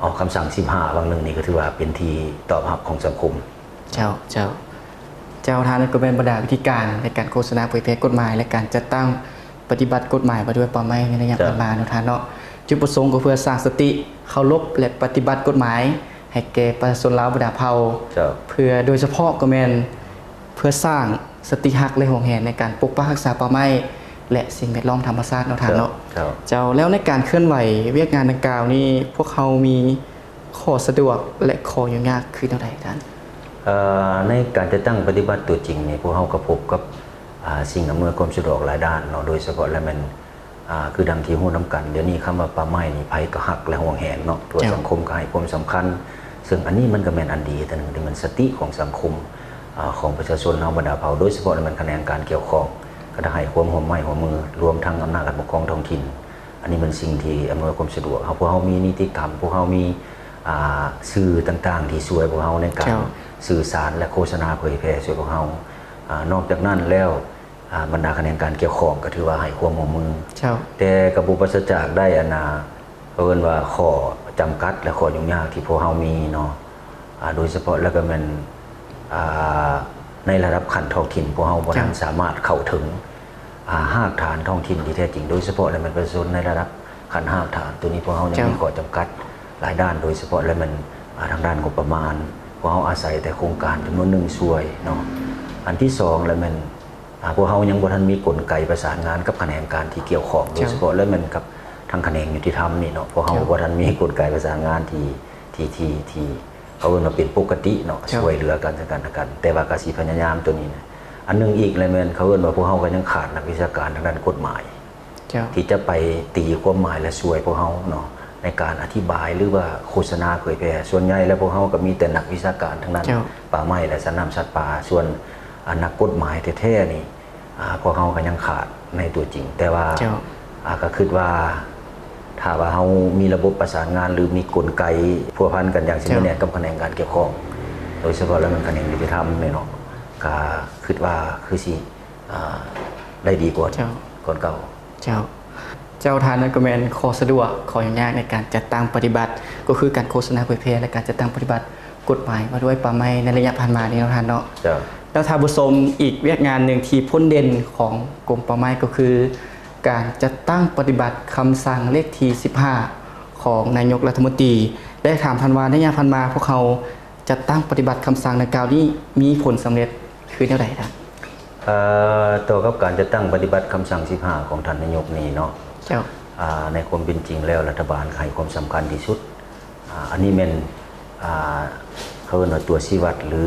້ອອກຄຳສັ່ງສິບຫ້າ ຫວ່າງໜຶ່ງນີ້ ກໍຖືວ່າເປັນທີ່ຕອບຮັບຂອງສັງຄົມ. ເຈົ້າ ເຈົ້າ ເຈົ້າ ທ່ານ ນັ້ນກໍແມ່ນບັນດາວິທີການໃນການໂຄສະນາເຜີຍແຜ່ກົດໝາຍ ແລະ ການຈັດຕັ້ງປະຕິບັດກົດໝາຍວ່າດ້ວຍປ່າໄມ້ໃນໄລຍະ ເຈົ້າ ຜ່ານມາເນາະທ່ານເນາະ. ຈຸດປະສົງກໍເພື່ອສ້າງສະຕິເຄົາລົບ ແລະ ປະຕິບັດກົດໝາຍໃຫ້ແກ່ປະຊາຊົນລາວບັນດາເຜົ່າ ເຈົ້າ ເພື່ອໂດຍສະເພາະກໍແມ່ນເພື່ອສ້າງ ສະຕິຮັກ ແລະ ຫວງແຫນໃນການປົກປັກຮັກສາປ່າໄມ້ ແລະ ສິ່ງແວດລ້ອມທຳມະຊາດເນາະທ່ານເນາະ. ເຈົ້າ ເຈົ້າ ເຈົ້າ ແລ້ວໃນການເຄື່ອນໄຫວວຽກງານດັ່ງກ່າວນີ້ ພວກເຮົາມີຂໍ້ສະດວກ ແລະ ຂໍ້ຫຍຸ້ງຍາກຄືແນວໃດທ່ານ? ເອີ ໃນການຈັດຕັ້ງປະຕິບັດຕົວຈິງນີ້ ພວກເຮົາກໍພົບກັບ ອ່າ ສິ່ງອຳນວຍຄວາມສະດວກຫຼາຍດ້ານເນາະ, ໂດຍສະເພາະແລ້ວແມ່ນ ອ່າ ຄືດັ່ງທີ່ຮູ້ນຳກັນ ດຽວນີ້ຄຳວ່າປ່າໄມ້ນີ້ ໃຜກໍຮັກ ແລະ ຫວງແຫນເນາະ, ຕົວ ເຈົ້າ ສັງຄົມກໍໃຫ້ຄວາມສຳຄັນ, ເຊິ່ງອັນນີ້ມັນກໍແມ່ນອັນດີອັນໜຶ່ງ ທີ່ແມ່ນສະຕິຂອງສັງຄົມ ອ່າ ຂອງປະຊາຊົນເຮົາບັນດາເຜົ່າ, ໂດຍສະເພາະແມ່ນຂະແໜງການກ່ຽວຂ້ອງ ກໍໄດ້ໃຫ້ຄວາມຮ່ວມໄມ້ຮ່ວມມື ລວມທັງອຳນາດການປົກຄອງທ້ອງຖິ່ນ. ອັນນີ້ແມ່ນສິ່ງທີ່ອຳນວຍຄວາມສະດວກ. ເຮົາ ພວກເຮົາມີນິຕິກຳ, ພວກເຮົາມີ ອ່າ ສື່ຕ່າງໆ ທີ່ຊ່ວຍພວກເຮົາໃນການ ເຈົ້າ ສື່ສານ ແລະ ໂຄສະນາເຜີຍແຜ່ຊ່ວຍພວກເຮົາ. ອ່າ ນອກຈາກນັ້ນແລ້ວ ອ່າ ບັນດາຂະແໜງການກ່ຽວຂ້ອງກໍຖືວ່າໃຫ້ຄວາມຮ່ວມມື. ເຈົ້າ. ແຕ່ກໍບໍ່ປາສະຈາກໄດ້ ອັນນ່າ ເຂົາເອີ້ນວ່າຂໍ້ຈຳກັດ ແລະ ຂໍ້ຫຍຸ້ງຍາກທີ່ພວກເຮົາມີເນາະ, ອ່າ ໂດຍສະເພາະແລ້ວກໍແມ່ນ ອ່າ ໃນລະດັບຂັ້ນທ້ອງຖິ່ນ ພວກເຮົາບໍ່ທັນ ເຈົ້າ ສາມາດເຂົ້າເຖິງ ອ່າ ຮາກຖານທ້ອງຖິ່ນທີ່ແທ້ຈິງ, ໂດຍສະເພາະແລ້ວແມ່ນປະຊາຊົນໃນລະດັບຂັ້ນຮາກຖານ. ໂຕນີ້ພວກເຮົາຍັງ ເຈົ້າ ມີຂໍ້ຈຳກັດຫຼາຍດ້ານ, ໂດຍສະເພາະແລ້ວແມ່ນ ອ່າ ທາງດ້ານງົບປະມານ, ພວກເຮົາອາໄສແຕ່ໂຄງການຈຳນວນໜຶ່ງຊ່ວຍເນາະ. ອັນທີສອງແລ້ວແມ່ນ ອ່າ ພວກເຮົາຍັງບໍ່ທັນມີກົນໄກປະສານງານກັບຂະແໜງການທີ່ກ່ຽວຂ້ອງ, ເຈົ້າ ໂດຍສະເພາະແລ້ວແມ່ນກັບທາງຂະແໜງຍຸຕິທຳນີ້ເນາະ, ພວກເຮົາ ເຈົ້າ ບໍ່ທັນມີກົນໄກປະສານງານທີ່ ທີ່ ທີ່ ທີ່ເຂົາເອີ້ນວ່າເປັນປົກກະຕິເນາະ, ເຈົ້າ ຊ່ວຍເຫຼືອກັນ ເຊິ່ງກັນ ແລະ ກັນ, ແຕ່ວ່າກໍຊິພະຍາຍາມໂຕນີ້ນະ. ອັນໜຶ່ງອີກແລ້ວແມ່ນ ເຂົາເອີ້ນວ່າພວກເຮົາກໍຍັງຂາດນັກວິຊາການທາງດ້ານກົດໝາຍ ເຈົ້າ ທີ່ຈະໄປຕີຄວາມໝາຍ ແລະ ຊ່ວຍພວກເຮົາເນາະ ໃນການອະທິບາຍ ຫຼືວ່າໂຄສະນາເຜີຍແຜ່. ສ່ວນໃຫຍ່ແລ້ວພວກເຮົາກໍມີແຕ່ນັກວິຊາການທາງດ້ານ ເຈົ້າ ປ່າໄມ້ ແລະ ສັນນ້ຳສັດປ່າ, ສ່ວນ ອາ ນັກກົດໝາຍແທ້ໆນີ້ ອາ ພວກເຮົາກໍຍັງຂາດໃນຕົວຈິງ, ແຕ່ວ່າ ເຈົ້າ ອາ ກໍຄິດວ່າ ຖ້າວ່າເຮົາມີລະບົບປະສານງານ ຫຼື ມີກົນໄກພົວພັນກັນຢ່າງຊິແນ ເຈົ້າ ແນບກັບຂະແໜງການກ່ຽວຂ້ອງ, ໂດຍສະເພາະແລ້ວແມ່ນຂະແໜງຍຸຕິທຳນີ້ເນາະ, ກໍຄິດວ່າຄືຊິ ອາ ໄດ້ດີກວ່າ ເຈົ້າ ກ່ອນເກົ່າ. ເຈົ້າ ເຈົ້າ ທ່ານ ນັ້ນກໍແມ່ນຂໍ້ສະດວກ ຂໍ້ຫຍຸ້ງຍາກໃນການຈັດຕັ້ງປະຕິບັດ ກໍຄືການໂຄສະນາເຜີຍແຜ່ ແລະ ການຈັດຕັ້ງປະຕິບັດກົດໝາຍວ່າດ້ວຍປ່າໄມ້ໃນໄລຍະຜ່ານມານີ້ເນາະທ່ານເນາະ. ເຈົ້າ. ແລ້ວທ່ານຜູ້ຊົມ ອີກວຽກງານໜຶ່ງທີ່ພົ້ນເດັ່ນຂອງກົມປ່າໄມ້ ກໍຄືການຈັດຕັ້ງປະຕິບັດຄຳສັ່ງເລກທີສິບຫ້າ ຂອງນາຍົກລັດຖະມົນຕີ ແລະ ຖາມທ່ານວ່າ ໃນໄລຍະຜ່ານມາ ພວກເຮົາຈັດຕັ້ງປະຕິບັດຄຳສັ່ງດັ່ງກ່າວນີ້ມີຜົນສຳເລັດຄືແນວໃດທ່ານ? ເອີ ຕໍ່ກັບການຈັດຕັ້ງປະຕິບັດຄຳສັ່ງສິບຫ້າຂອງທ່ານນາຍົກນີ້ເນາະ, ເຈົ້າ ອາ ໃນຄວາມເປັນຈິງແລ້ວ ລັດຖະບານກໍໃຫ້ຄວາມສຳຄັນທີ່ສຸດ. ອາ ອັນນີ້ແມ່ນ ອາ ເຂົາເອີ້ນວ່າຕົວຊີ້ວັດ ຫຼື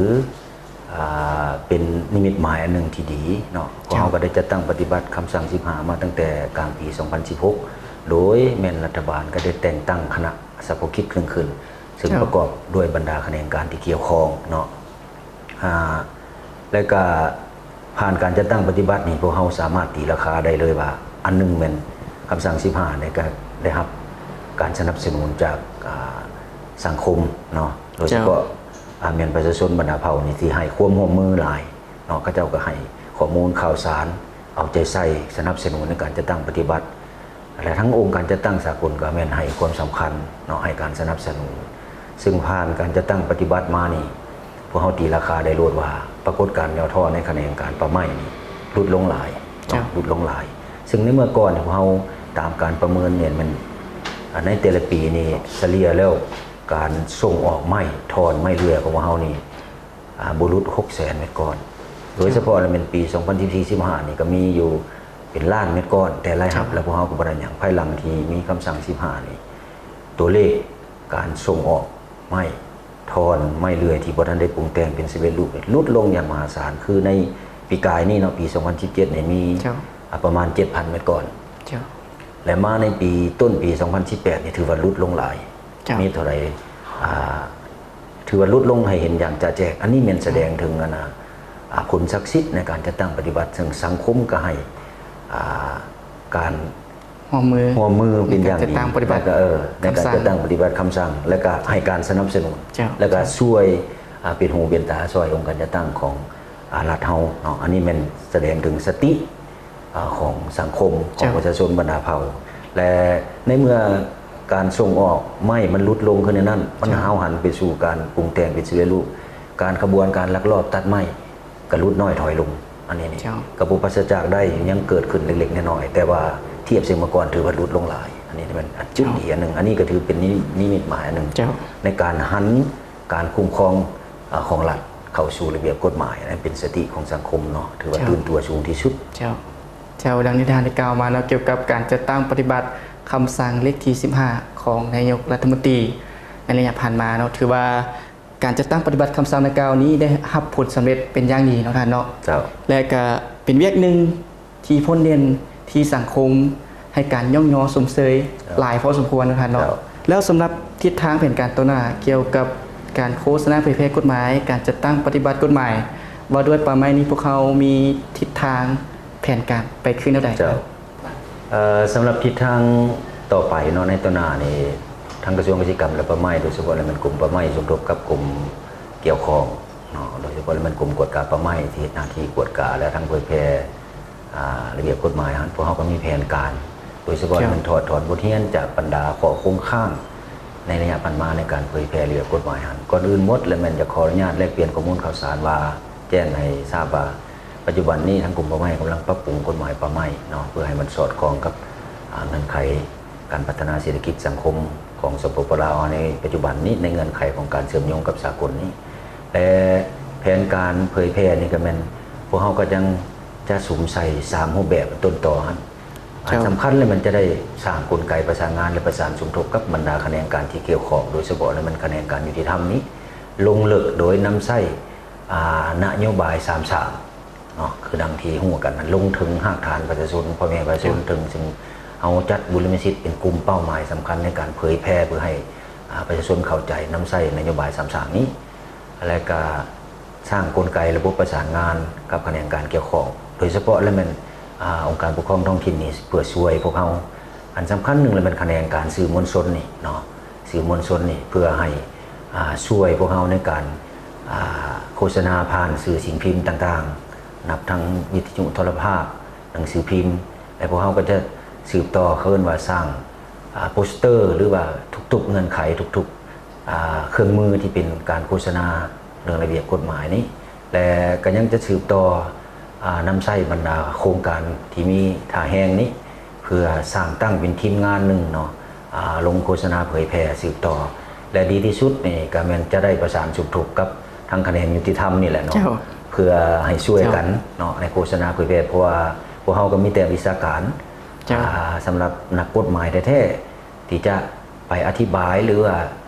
ອາ ເປັນນິມິດໝາຍອັນໜຶ່ງທີ່ດີເນາະ. ເຈົ້າ. ພວກເຮົາກໍໄດ້ຈັດຕັ້ງປະຕິບັດຄຳສັ່ງສິບຫ້າມາຕັ້ງແຕ່ກາງປີສອງພັນສິບຫົກ ໂດຍແມ່ນລັດຖະບານກໍໄດ້ແຕ່ງຕັ້ງຄະນະສະເພາະກິດເຄິ່ງຂຶ້ນ ເຊິ່ງ ເຈົ້າ ປະກອບດ້ວຍບັນດາຂະແໜງການທີ່ກ່ຽວຂ້ອງເນາະ. ອາ ແລະກະຜ່ານການຈັດຕັ້ງປະຕິບັດນີ້ ພວກເຮົາສາມາດຕີລາຄາໄດ້ເລີຍວ່າ ອັນໜຶ່ງແມ່ນຄຳສັ່ງສິບຫ້ານີ້ກະໄດ້ຮັບການສະໜັບສະໜູນຈາກ ອາ ສັງຄົມເນາະ, ໂດຍສະເພາະ ເຈົ້າ ອາ ແມ່ນປະຊາຊົນບັນດາເຜົ່ານີ້ທີ່ໃຫ້ຄວາມຮ່ວມມືຫຼາຍເນາະ, ເຂົາເຈົ້າກໍໃຫ້ຂໍ້ມູນຂ່າວສານ ເອົາໃຈໃສ່ສະໜັບສະໜູນໃນການຈັດຕັ້ງປະຕິບັດ. ແລະ ທັງອົງການຈັດຕັ້ງສາກົນກໍແມ່ນໃຫ້ຄວາມສຳຄັນເນາະ ໃຫ້ການສະໜັບສະໜູນ, ຊຶ່ງຜ່ານການຈັດຕັ້ງປະຕິບັດມານີ້ ພວກເຮົາຕີລາຄາໄດ້ໂລດວ່າ ປາກົດການຫຍໍ້ທໍ້ໃນຂະແໜງການປ່າໄມ້ນີ້ຫຼຸດລົງຫຼາຍເນາະ, ເຈົ້າ ຫຼຸດລົງຫຼາຍ. ຊຶ່ງໃນເມື່ອກ່ອນນີ້ ພວກເຮົາຕາມການປະເມີນແມ່ນ ແມ່ນ ອາ ໃນແຕ່ລະປີນີ້ສະເລ່ຍແລ້ວ ການສົ່ງອອກໄມ້ທ່ອນ ໄມ້ເລື່ອຍຂອງພວກເຮົານີ້ ອາ ບໍ່ຫຼຸດຫົກແສນເມັດກ້ອນ, ໂດຍສະເພາະແລ້ວແມ່ນປີສອງພັນສິບສີ່ ສິບຫ້ານີ້ກໍມີຢູ່ເປັນລ້ານເມັດກ້ອນ, ແຕ່ລາຍຮັບ ເຈົ້າ ແລ້ວພວກເຮົາກໍບໍ່ໄດ້ຫຍັງ. ພາຍຫຼັງທີ່ມີຄຳສັ່ງສິບຫ້ານີ້ ຕົວເລກການສົ່ງອອກໄມ້ທ່ອນ ໄມ້ເລື່ອຍທີ່ບໍ່ທັນໄດ້ປຸງແຕ່ງເປັນສຳເລັດຮູບນີ້ ຫຼຸດລົງຢ່າງມະຫາສານ. ຄືໃນປີກາຍນີ້ເນາະ ປີສອງພັນສິບເຈັດນີ້ມີ ເຈົ້າ ອາ ປະມານເຈັດພັນເມັດກ້ອນ, ເຈົ້າ ແລະ ມາໃນປີ ຕົ້ນປີສອງພັນສິບແປດນີ້ ຖືວ່າຫຼຸດລົງຫຼາຍ, ເຈົ້າ ມີເທົ່າໃດ ອາ ຖືວ່າຫຼຸດລົງໃຫ້ເຫັນຢ່າງຈະແຈ້ງ. ອັນນີ້ແມ່ນສະແດງເຖິງ ອັນນ່າ ອາ ຜົນສັກສິດໃນການຈັດຕັ້ງປະຕິບັດ, ເຊິ່ງສັງຄົມກໍໃຫ້ ອາ ການຮ່ວມມື ຮ່ວມມືເປັນຢ່າງດີ ໃນການຈັດຕັ້ງປະຕິບັດ ແລະກໍ ເອີ ໃນການຈັດຕັ້ງປະຕິບັດຄຳສັ່ງ ແລະກໍໃຫ້ການສະໜັບສະໜູນ ເຈົ້າ ແລະກໍຊ່ວຍ ອາ ເປັນຫູເປັນຕາຊ່ອຍອົງການຈັດຕັ້ງຂອງ ອາ ລັດເຮົາເນາະ. ອັນນີ້ແມ່ນສະແດງເຖິງສະຕິ ອາ ຂອງສັງຄົມ ຂອງ ເຈົ້າ ປະຊາຊົນບັນດາເຜົ່າ ແລະ ໃນເມື່ອ ການສົ່ງອອກໄມ້ມັນຫຼຸດລົງຂຶ້ນໃນນັ້ນ ມັນ ເຈົ້າ ຫ້າວຫັນໄປສູ່ການປຸງແຕ່ງເປັນສຳເລັດຮູບ, ການຂະບວນການລັກລອບຕັດໄມ້ກໍຫຼຸດນ້ອຍຖອຍລົງ. ອັນນີ້ນີ້ ເຈົ້າ ກໍບໍ່ປາສະຈາກໄດ້ ຍັງເກີດຂຶ້ນເລັກໆນ້ອຍໆ ແຕ່ວ່າທຽບໃສ່ເມື່ອກ່ອນຖືວ່າຫຼຸດລົງຫຼາຍ. ອັນນີ້ແມ່ນຈຸດ ເຈົ້າ ດີອັນໜຶ່ງ, ອັນນີ້ກໍຖືເປັນນິ ນິມິດໝາຍອັນໜຶ່ງ ເຈົ້າ ໃນການຫັນການຄຸ້ມຄອງ ອາ ຂອງລັດເຂົ້າສູ່ລະບຽບກົດໝາຍ, ອັນນັ້ນເປັນສະຕິຂອງສັງຄົມເນາະ, ຖືວ່າ ເຈົ້າ ຕື່ນຕົວສູງທີ່ສຸດ. ເຈົ້າ ເຈົ້າ ດັ່ງທີ່ທ່ານໄດ້ກ່າວມາເນາະ ກ່ຽວກັບການຈັດຕັ້ງປະຕິບັດຄຳສັ່ງເລກທີສິບຫ້າ ຂອງນາຍົກລັດຖະມົນຕີໃນໄລຍະຜ່ານມາເນາະ, ຖືວ່າການຈັດຕັ້ງປະຕິບັດຄຳສັ່ງດັ່ງກ່າວນີ້ໄດ້ຮັບຜົນສຳເລັດເປັນຢ່າງດີເນາະທ່ານເນາະ. ເຈົ້າ ແລະ ກະເປັນວຽກໜຶ່ງ ທີ່ພົ້ນເດັ່ນທີ່ສັງຄົມໃຫ້ການຍ້ອງຍໍຊົມເຊີຍ ເຈົ້າ ຫຼາຍພໍສົມຄວນນະທ່ານເນາະ. ເຈົ້າ ແລ້ວສຳລັບທິດທາງແຜນການຕໍ່ໜ້າ ກ່ຽວກັບການໂຄສະນາເຜີຍແຜ່ກົດໝາຍ, ການຈັດຕັ້ງປະຕິບັດກົດໝາຍວ່າດ້ວຍປ່າໄມ້ນີ້ ພວກເຮົາມີທິດທາງແຜນການໄປຄືແນວໃດ? ເຈົ້າ ເອີ ສຳລັບທິດທາງຕໍ່ໄປເນາະ ໃນຕໍ່ໜ້ານີ້ ທາງກະຊວງກະສິກຳ ແລະ ປ່າໄມ້ ໂດຍສະເພາະແລ້ວແມ່ນກົມປ່າໄມ້ ສົມທົບກັບກົມກ່ຽວຂ້ອງເນາະ, ໂດຍສະເພາະແລ້ວແມ່ນກົມກວດກາປ່າໄມ້ ທີ່ເຮັດໜ້າທີ່ກວດກາ ແລະ ທັງເຜີຍແຜ່ ອ່າ ລະບຽບກົດໝາຍຫັ້ນ ພວກເຮົາກໍມີແຜນການ ໂດຍສະເພາະ ເຈົ້າ ແມ່ນຖອດຖອນບົດຮຽນຈາກບັນດາຂໍ້ຄົງຄ້າງໃນໄລຍະຜ່ານມາໃນການເຜີຍແຜ່ລະບຽບກົດໝາຍຫັ້ນ. ກ່ອນອື່ນໝົດ ແລະ ແມ່ນຈະຂໍອະນຸຍາດແລກປ່ຽນຂໍ້ມູນຂ່າວສານວ່າ ແຈ້ງໃຫ້ຊາບວ່າ ປັດຈຸບັນນີ້ທາງກົມປ່າໄມ້ກຳລັງປັບປຸງກົດໝາຍປ່າໄມ້ເນາະ ເພື່ອໃຫ້ມັນສອດຄ່ອງກັບ ອ່າ ເງື່ອນໄຂການພັດທະນາເສດຖະກິດສັງຄົມຂອງ ສປປ ລາວ ໃນປັດຈຸບັນນີ້ ໃນເງື່ອນໄຂຂອງການເຊື່ອມໂຍງກັບສາກົນນີ້ ແລະ ແຜນການເຜີຍແຜ່ນີ້ກໍແມ່ນ ພວກເຮົາກໍຍັງຈະສຸມໃສ່ສາມຮູບແບບຕົ້ນຕໍຫັ້ນ. ອັນ ເຈົ້າ ສຳຄັນເລີຍ ມັນຈະໄດ້ສ້າງກົນໄກປະສານງານ ແລະ ປະສານສົມທົບກັບບັນດາຂະແໜງການທີ່ກ່ຽວຂ້ອງ ໂດຍສະເພາະແລ້ວແມ່ນຂະແໜງການຍຸຕິທຳນີ້ ລົງເລິກໂດຍນຳໃຊ້ ອ່າ ນະໂຍບາຍສາມສາມເນາະ ຄືດັ່ງທີ່ຮູ້ກັນນັ້ນ ລົງເຖິງຮາກຖານປະຊາຊົນ ພໍ່ແມ່ປະຊາຊົນ ເຈົ້າ ເຖິງ ຊຶ່ງເຮົາຈັດບຸລິມະສິດເປັນກຸ່ມເປົ້າໝາຍສຳຄັນໃນການເຜີຍແຜ່ ເພື່ອໃຫ້ ອ່າ ປະຊາຊົນເຂົ້າໃຈນຳໃຊ້ນະໂຍບາຍສາມສາມນີ້ ແລະ ກະສ້າງກົນໄກລະບົບປະສານງານກັບຂະແໜງການກ່ຽວຂ້ອງ ໂດຍສະເພາະແລ້ວແມ່ນ ອ່າ ອົງການປົກຄອງທ້ອງຖິ່ນນີ້ ເພື່ອຊ່ວຍພວກເຮົາ. ອັນສຳຄັນໜຶ່ງລະແມ່ນຂະແໜງການສື່ມວນຊົນນີ້ເນາະ ສື່ມວນຊົນນີ້ ເພື່ອໃຫ້ ອ່າ ຊ່ວຍພວກເຮົາໃນການ ອ່າ ໂຄສະນາຜ່ານສື່ສິ່ງພິມຕ່າງໆ ນັບທັງວິທະຍຸໂທລະພາບ ໜັງສືພິມ ແລະ ພວກເຮົາກໍຈະສືບຕໍ່ ເຂົາເອີ້ນວ່າສ້າງ ອ່າ ໂປສເຕີ ຫຼືວ່າທຸກໆເງື່ອນໄຂ ທຸກໆ ອ່າ ເຄື່ອງມືທີ່ເປັນການໂຄສະນາເລື່ອງລະບຽບກົດໝາຍນີ້ ແລະ ກໍຍັງຈະສືບຕໍ່ ອ່າ ນຳໃຊ້ບັນດາໂຄງການທີ່ມີທ່າແຮງນີ້ ເພື່ອສ້າງຕັ້ງເປັນທີມງານໜຶ່ງເນາະ ອ່າ ລົງໂຄສະນາເຜີຍແຜ່ສືບຕໍ່ ແລະ ດີທີ່ສຸດນີ້ກໍແມ່ນຈະໄດ້ປະສານສົມທົບກັບທາງຂະແໜງຍຸຕິທຳນີ້ແຫຼະເນາະ ເຈົ້າ ເພື່ອໃຫ້ຊ່ວຍກັນ ເຈົ້າ ເນາະ ໃນໂຄສະນາເຜີຍແຜ່ ເພາະວ່າພວກເຮົາກໍມີແຕ່ວິຊາການ ເຈົ້າ ອ່າ ສຳລັບນັກກົດໝາຍແທ້ໆ ທີ່ຈະໄປອະທິບາຍ ຫຼືວ່າ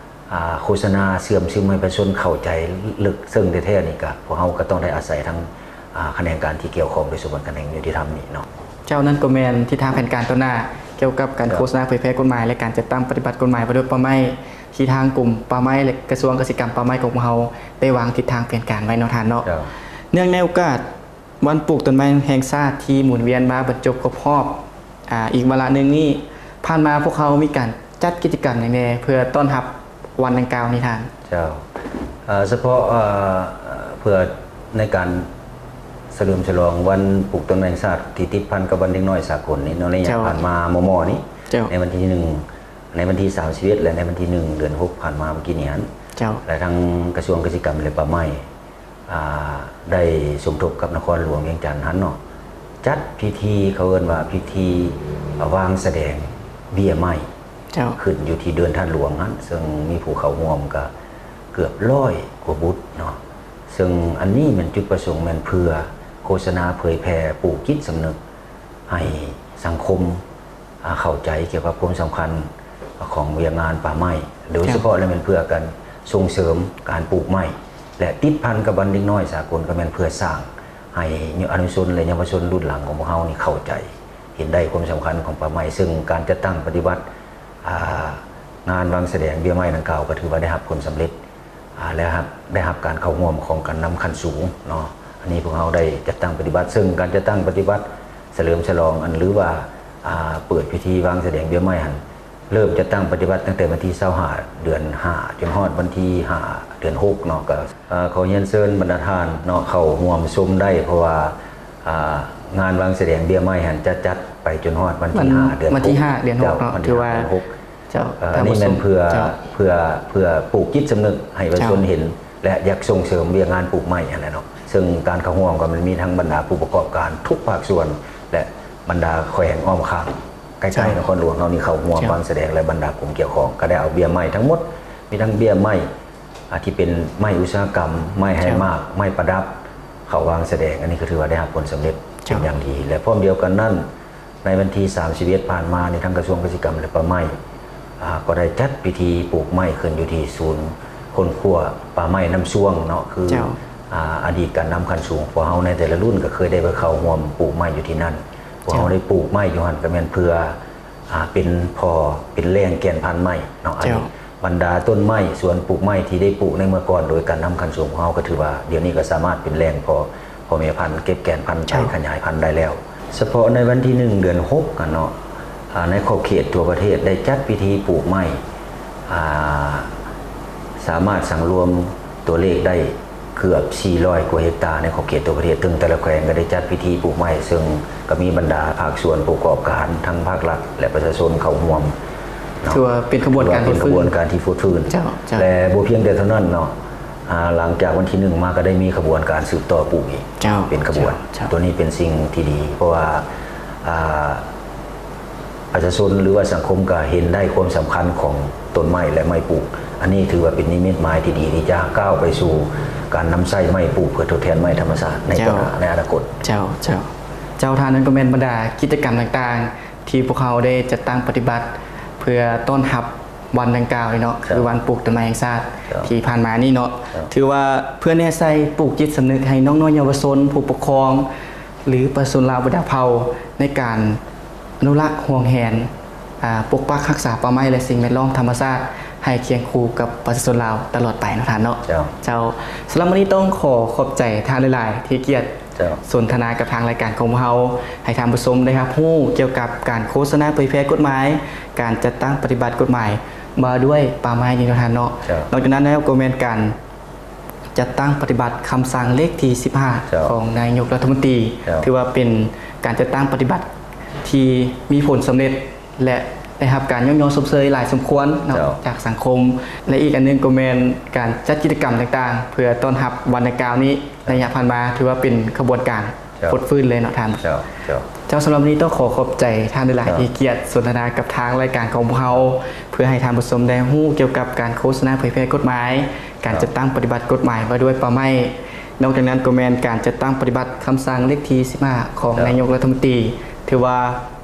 ອ່າ ໂຄສະນາເຊື່ອມຊຶມໃຫ້ປະຊາຊົນເຂົ້າໃຈເລິກເຊິ່ງແທ້ໆນີ້ ກະພວກເຮົາກໍຕ້ອງໄດ້ອາໄສທາງ ອ່າ ຂະແໜງການທີ່ກ່ຽວຂ້ອງ ໂດຍສະເພາະຂະແໜງຍຸຕິທຳນີ້ເນາະ. ເຈົ້າ ນັ້ນກໍແມ່ນທິດທາງແຜນການຕໍ່ໜ້າ ກ່ຽວກັບການ ເຈົ້າ ໂຄສະນາເຜີຍແຜ່ກົດໝາຍ ແລະ ການຈັດຕັ້ງປະຕິບັດກົດໝາຍວ່າດ້ວຍປ່າໄມ້ ທີ່ທາງກົມປ່າໄມ້ ແລະ ກະຊວງກະສິກຳປ່າໄມ້ຂອງພວກເຮົາໄດ້ວາງທິດທາງແຜນການໄວ້ເນາະທ່ານເນາະ. ເຈົ້າ ເນື່ອງໃນໂອກາດ ວັນປູກຕົ້ນໄມ້ແຫ່ງຊາດທີ່ໝູນວຽນມາບັນຈົບຄົບຮອບ ອາ ອີກວາລະໜຶ່ງນີ້ ຜ່ານມາພວກເຮົາມີການຈັດກິດຈະກຳຫຍັງແດ່ ເພື່ອຕ້ອນຮັບວັນດັ່ງກ່າວນີ້ທ່ານ? ເຈົ້າ ເອີ ສະເພາະ ເອີ ເພື່ອໃນການສະເຫຼີມສະຫຼອງວັນປູກຕົ້ນໄມ້ແຫ່ງຊາດ ທີ່ຕິດພັນກັບວັນເດັກນ້ອຍສາກົນນີ້ເນາະ ໃນໄລຍະ ເຈົ້າ ຜ່ານມາມໍ່ໆນີ້ ເຈົ້າ ໃນວັນທີໜຶ່ງ ໃນວັນທີສາມສິບເອັດ ແລະ ໃນວັນທີໜຶ່ງ ເດືອນຫົກ ຜ່ານມາເມື່ອກີ້ນີ້ຫັ້ນ ເຈົ້າ ແລະ ທາງກະຊວງກະສິກຳ ແລະ ປ່າໄມ້ ອ່າ ໄດ້ສົມທົບກັບນະຄອນຫຼວງວຽງຈັນຫັ້ນເນາະ ຈັດພິທີ ເຂົາເອີ້ນວ່າພິທີວາງສະແດງເບ້ຍໄມ້ ເຈົ້າ ຂຶ້ນຢູ່ທີ່ເດີ່ນທາດຫຼວງຫັ້ນ ເຊິ່ງມີຜູ້ເຂົ້າຮ່ວມກະເກືອບຮ້ອຍກວ່າບຸດເນາະ ເຊິ່ງອັນນີ້ແມ່ນຈຸດປະສົງແມ່ນເພື່ອໂຄສະນາເຜີຍແຜ່ປູກຈິດສຳນຶກໃຫ້ສັງຄົມ ອ່າ ເຂົ້າໃຈກ່ຽວກັບຄວາມສຳຄັນຂອງວຽກງານປ່າໄມ້ ໂດຍ ເຈົ້າ ສະເພາະແລ້ວແມ່ນເພື່ອການສົ່ງເສີມການປູກໄມ້ ແລະ ຕິດພັນກັບວັນເດັກນ້ອຍສາກົນ ກໍແມ່ນເພື່ອສ້າງໃຫ້ອະນຸຊົນ ແລະ ເຍົາວະຊົນລຸ້ນຫຼັງຂອງພວກເຮົານີ້ເຂົ້າໃຈ ເຫັນໄດ້ຄວາມສຳຄັນຂອງປ່າໄມ້ ເຊິ່ງການຈັດຕັ້ງປະຕິບັດ ອ່າ ງານວາງສະແດງເບ້ຍໄມ້ດັ່ງກ່າວ ກໍຖືວ່າໄດ້ຮັບຜົນສຳເລັດ ອ່າ ແລະ ຮັບ ໄດ້ຮັບການເຂົ້າຮ່ວມຂອງການນຳຂັ້ນສູງເນາະ. ອັນນີ້ພວກເຮົາໄດ້ຈັດຕັ້ງປະຕິບັດ ເຊິ່ງການຈັດຕັ້ງປະຕິບັດສະເຫຼີມສະຫຼອງ ອັນ ຫຼືວ່າ ອ່າ ເປີດພິທີວາງສະແດງເບ້ຍໄມ້ຫັ້ນ ເລີ່ມຈັດຕັ້ງປະຕິບັດຕັ້ງແຕ່ວັນທີຊາວຫ້າ ເດືອນຫ້າ ຈົນຮອດວັນທີຫ້າ ເດືອນຫົກເນາະ. ກໍ ເອ່າ ຂໍຮຽນເຊີນບັນດາທ່ານເນາະ ເຂົ້າຮ່ວມຊົມໄດ້ ເພາະວ່າ ອ່າ ງານວາງສະແດງເບ້ຍໄມ້ຫັ້ນຈະຈັດໄປຈົນຮອດວັນທີຫ້າ ເດືອນຫົກ ວັນທີຫ້າ ເດືອນຫົກເນາະ ເຈົ້າ ຖືວ່າ ວັນທີຫ້າ ເດືອນຫົກ ເຈົ້າ ເອີ ອັນນີ້ແມ່ນເພື່ອ ເຈົ້າ ເພື່ອ ເພື່ອປູກຈິດສຳນຶກໃຫ້ປະຊາຊົນເຫັນ ແລະ ຢາກສົ່ງເສີມວຽກງານປູກໄມ້ຫັ້ນແຫຼະເນາະ. ເຊິ່ງການເຂົ້າຮ່ວມກໍມັນມີທັງບັນດາຜູ້ປະກອບການທຸກພາກສ່ວນ ແລະ ບັນດາແຂວງອ້ອມຂ້າງໃກ້ໆ ເຈົ້າ ນະຄອນຫຼວງເຮົານີ້ເຂົ້າຮ່ວມ ເຈົ້າ ວາງສະແດງ ແລະ ບັນດາກົມກ່ຽວຂ້ອງ ກໍໄດ້ເອົາເບ້ຍໄມ້ທັງໝົດ ມີທັງເບ້ຍໄມ້ ອ່າ ທີ່ເປັນໄມ້ອຸດສາຫະກຳ, ໄມ້ໃຫ້ໝາກ, ເຈົ້າ ໄມ້ປະດັບ ເຂົ້າວາງສະແດງ. ອັນນີ້ກໍຖືວ່າໄດ້ຮັບຜົນສຳເລັດເປັນຢ່າງດີ ເຈົ້າ ແລະ ພ້ອມດຽວກັນນັ້ນ ໃນວັນທີສາມສິບເອັດຜ່ານມານີ້ ທາງກະຊວງກະສິກຳ ແລະ ປ່າໄມ້ ອ່າ ກໍໄດ້ຈັດພິທີປູກໄມ້ຂຶ້ນຢູ່ທີ່ສູນຄົ້ນຄວ້າປ່າໄມ້ນ້ຳຊວງເນາະ ຄື ເຈົ້າ ອ່າ ອະດີດການນຳຂັ້ນສູງຂອງພວກເຮົາໃນແຕ່ລະລຸ້ນກໍເຄີຍໄດ້ໄປເຂົ້າຮ່ວມປູກໄມ້ຢູ່ທີ່ນັ້ນ. ພວກເຮົາ ເຈົ້າ ໄດ້ປູກໄມ້ຢູ່ຫັ້ນກໍແມ່ນເພື່ອ ອ່າ ເປັນພໍ່ເປັນແຫຼ່ງແກ່ນພັນໄມ້ເນາະ. ອັນນີ້ ເຈົ້າ ບັນດາຕົ້ນໄມ້ ສວນປູກໄມ້ທີ່ໄດ້ປູກໃນເມື່ອກ່ອນ ໂດຍການນຳຂັ້ນສູງຂອງເຮົາ ກໍຖືວ່າດຽວນີ້ກໍສາມາດເປັນແຫຼ່ງພໍ່ ພໍ່ແມ່ພັນ ເກັບແກ່ນພັນໄປ ເຈົ້າ ຂະຫຍາຍພັນໄດ້ແລ້ວ. ສະເພາະໃນວັນທີໜຶ່ງ ເດືອນຫົກ ຫັ້ນເນາະ ອ່າ ໃນຂອບເຂດທົ່ວປະເທດໄດ້ຈັດພິທີປູກໄມ້ ອ່າ ສາມາດສັງລວມຕົວເລກໄດ້ເກືອບສີ່ຮ້ອຍກວ່າເຮັກຕາ ໃນຂອບເຂດທົ່ວປະເທດ. ເຊິ່ງແຕ່ລະແຂວງກໍໄດ້ຈັດພິທີປູກໄມ້ ເຊິ່ງກໍມີບັນດາພາກສ່ວນປະກອບການ ທັງພາກລັດ ແລະ ປະຊາຊົນເຂົ້າຮ່ວມເນາະ. ຖືວ່າເປັນຂະບວນການ ຖືວ່າເປັນຂະບວນການທີ່ຟົດຟື້ນ. ເຈົ້າ ເຈົ້າ ແລະ ບໍ່ພຽງແຕ່ເທົ່ານັ້ນເນາະ ອ່າ ຫຼັງຈາກວັນທີໜຶ່ງມາກໍໄດ້ມີຂະບວນການສືບຕໍ່ປູກອີກ ເຈົ້າ ເປັນຂະບວນ. ເຈົ້າ ເຈົ້າ ຕົວນີ້ເປັນສິ່ງທີ່ດີ ເພາະວ່າ ອ່າ ປະຊາຊົນ ຫຼືວ່າສັງຄົມກໍເຫັນໄດ້ຄວາມສຳຄັນຂອງຕົ້ນໄມ້ ແລະ ໄມ້ປູກ. ອັນນີ້ຖືວ່າເປັນນິມິດໝາຍທີ່ດີ ທີ່ຈະກ້າວໄປສູ່ການນຳໃຊ້ໄມ້ປູກເພື່ອທົດແທນໄມ້ທຳມະຊາດໃນ ເຈົ້າ ໃນອະນາຄົດ. ເຈົ້າ ເຈົ້າ ເຈົ້າ ທ່ານ ນັ້ນກໍແມ່ນບັນດາກິດຈະກຳຕ່າງໆ ທີ່ພວກເຮົາໄດ້ຈັດຕັ້ງປະຕິບັດເພື່ອຕ້ອນຮັບ ວັນດັ່ງກ່າວນີ້ເນາະ ເຈົ້າ ຄືວັນປູກຕົ້ນໄມ້ແຫ່ງຊາດ ເຈົ້າ ທີ່ຜ່ານມານີ້ເນາະ ເຈົ້າ ຖືວ່າເພື່ອແນໃສ່ປູກຈິດສຳນຶກໃຫ້ນ້ອງໆເຍົາວະຊົນ, ຜູ້ປົກຄອງ ຫຼື ປະຊາຊົນລາວບັນດາເຜົ່າ ໃນການອະນຸລັກ, ຫວງແຫນ, ອ່າ ປົກປັກຮັກສາປ່າໄມ້ ແລະ ສິ່ງແວດລ້ອມທຳມະຊາດ ໃຫ້ຄຽງຄູ່ກັບປະຊາຊົນລາວຕະຫຼອດໄປເນາະທ່ານເນາະ. ເຈົ້າ ເຈົ້າ ສຳລັບມື້ນີ້ຕ້ອງຂໍຂອບໃຈທ່ານຫຼາຍໆ ທີ່ໃຫ້ກຽດ ເຈົ້າ ສົນທະນາກັບທາງລາຍການຂອງພວກເຮົາ ໃຫ້ທ່ານຜູ້ຊົມໄດ້ຮັບຮູ້ກ່ຽວກັບການໂຄສະນາເຜີຍແຜ່ກົດໝາຍ ການຈັດຕັ້ງປະຕິບັດກົດໝາຍວ່າດ້ວຍປ່າໄມ້ນີ້ເນາະທ່ານເນາະ. ເຈົ້າ ນອກຈາກນັ້ນແລ້ວກໍແມ່ນການຈັດຕັ້ງປະຕິບັດຄຳສັ່ງເລກທີສິບຫ້າ ເຈົ້າ ຂອງນາຍົກລັດຖະມົນຕີ ເຈົ້າ ຖືວ່າເປັນການຈັດຕັ້ງປະຕິບັດທີ່ມີຜົນສຳເລັດ ແລະ ໄດ້ຮັບການຍ້ອງຍໍຊົມເຊີຍຫຼາຍສົມຄວນເນາະ ເຈົ້າ ຈາກສັງຄົມ ແລະ ອີກອັນໜຶ່ງກໍແມ່ນການຈັດກິດຈະກຳຕ່າງໆ ເພື່ອຕ້ອນຮັບວັນດັ່ງກ່າວນີ້ ເຈົ້າ ໄລຍະຜ່ານມາຖືວ່າເປັນຂະບວນການ ເຈົ້າ ຟົດຟື້ນເລີຍເນາະທ່ານ. ເຈົ້າ ເຈົ້າ ເຈົ້າ ສຳລັບມື້ນີ້ຕ້ອງຂໍຂອບໃຈທ່ານຫຼາຍໆ ເຈົ້າ ທີ່ໃຫ້ກຽດສົນທະນາກັບທາງລາຍການຂອງພວກເຮົາ ເພື່ອໃຫ້ທ່ານຜູ້ຊົມໄດ້ຮູ້ກ່ຽວກັບການໂຄສະນາເຜີຍແຜ່ກົດໝາຍ ການ ເຈົ້າ ຈັດຕັ້ງປະຕິບັດກົດໝາຍວ່າດ້ວຍປ່າໄມ້. ນອກຈາກນັ້ນກໍແມ່ນການຈັດຕັ້ງປະຕິບັດຄຳສັ່ງເລກທີສິບຫ້າ ຂອງ ເຈົ້າ ນາຍົກລັດຖະມົນຕີ ຖືວ່າ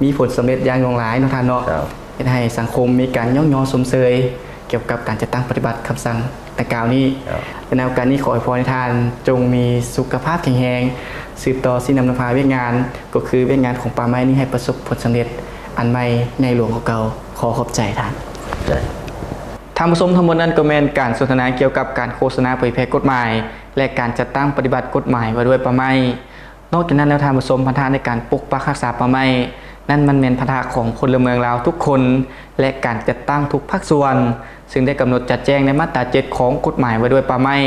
ມີຜົນສຳເລັດຢ່າງຫຼວງຫຼາຍເນາະທ່ານເນາະ. ເຈົ້າ ເຮັດໃຫ້ສັງຄົມມີການຍ້ອງຍໍຊົມເຊີຍ ກ່ຽວກັບການຈັດຕັ້ງປະຕິບັດຄຳສັ່ງດັ່ງກ່າວນີ້. ເຈົ້າ ແລະ ໃນໂອກາດນີ້ ຂໍອວຍພອນໃຫ້ທ່ານຈົ່ງມີສຸຂະພາບແຂງແຮງ ສືບຕໍ່ຊີ້ນຳນຳພາວຽກງານ ກໍຄືວຽກງານຂອງປ່າໄມ້ນີ້ ໃຫ້ປະສົບຜົນສຳເລັດອັນໃໝ່ໃຫຍ່ຫຼວງກວ່າເກົ່າ. ຂໍຂອບໃຈທ່ານ. ເຈົ້າ ທ່ານຜູ້ຊົມ, ທັງໝົດນັ້ນກໍແມ່ນການສົນທະນາກ່ຽວກັບການໂຄສະນາເຜີຍແຜ່ກົດໝາຍ ແລະ ການຈັດຕັ້ງປະຕິບັດກົດໝາຍວ່າດ້ວຍປ່າໄມ້. ນອກຈາກນັ້ນແລ້ວ ທ່ານຜູ້ຊົມ, ພັນທະໃນການປົກປັກຮັກສາປ່າໄມ້ນັ້ນ ມັນແມ່ນພັນທະຂອງພົນລະເມືອງລາວທຸກຄົນ ແລະ ການຈັດຕັ້ງທຸກພາກສ່ວນ, ຊຶ່ງໄດ້ກຳນົດຈະແຈ້ງໃນມາດຕາເຈັດຂອງກົດໝາຍວ່າດ້ວຍປ່າໄມ້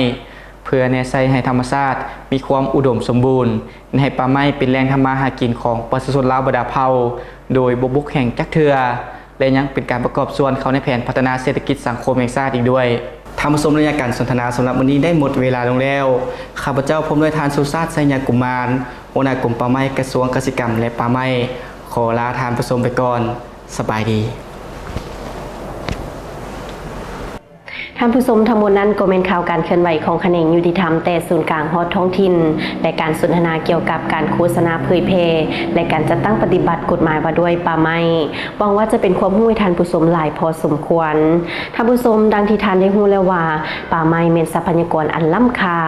ເພື່ອແນໃສ່ໃຫ້ທຳມະຊາດມີຄວາມອຸດົມສົມບູນ, ເຮັດໃຫ້ປ່າໄມ້ເປັນແຫຼ່ງທຳມາຫາກິນຂອງປະຊາຊົນລາວບັນດາເຜົ່າ ໂດຍບໍ່ບົກແຫງຈັກເທື່ອ ແລະ ຍັງເປັນການປະກອບສ່ວນເຂົ້າໃນແຜນພັດທະນາເສດຖະກິດສັງຄົມແຫ່ງຊາດອີກດ້ວຍ. ທ່ານຜູ້ຊົມ, ໄລຍະການສົນທະນາສຳລັບມື້ນີ້ໄດ້ໝົດເວລາລົງແລ້ວ. ຂ້າພະເຈົ້າ ພ້ອມດ້ວຍທ່ານ ສຸຊາດ ໄຊຍະກຸມານ, ຫົວໜ້າກົມປ່າໄມ້ ກະຊວງກະສິກຳ ແລະ ປ່າໄມ້ ຂໍລາທ່ານຜູ້ຊົມໄປກ່ອນ. ສະບາຍດີ. ທ່ານຜູ້ຊົມ, ທັງໝົດນັ້ນກໍແມ່ນຂ່າວການເຄື່ອນໄຫວຂອງຂະແໜງຍຸຕິທຳ ແຕ່ສູນກາງຮອດທ້ອງຖິ່ນ ແລະ ການສົນທະນາກ່ຽວກັບການໂຄສະນາເຜີຍແຜ່ ແລະ ການຈັດຕັ້ງປະຕິບັດກົດໝາຍວ່າດ້ວຍປ່າໄມ້. ຫວັງວ່າຈະເປັນຄວາມຮູ້ໃຫ້ທ່ານຜູ້ຊົມຫຼາຍພໍສົມຄວນ. ທ່ານຜູ້ຊົມ, ດັ່ງທີ່ທ່ານໄດ້ຮູ້ແລ້ວວ່າ ປ່າໄມ້ແມ່ນຊັບພະຍາກອນອັນລ້ຳຄ່າ,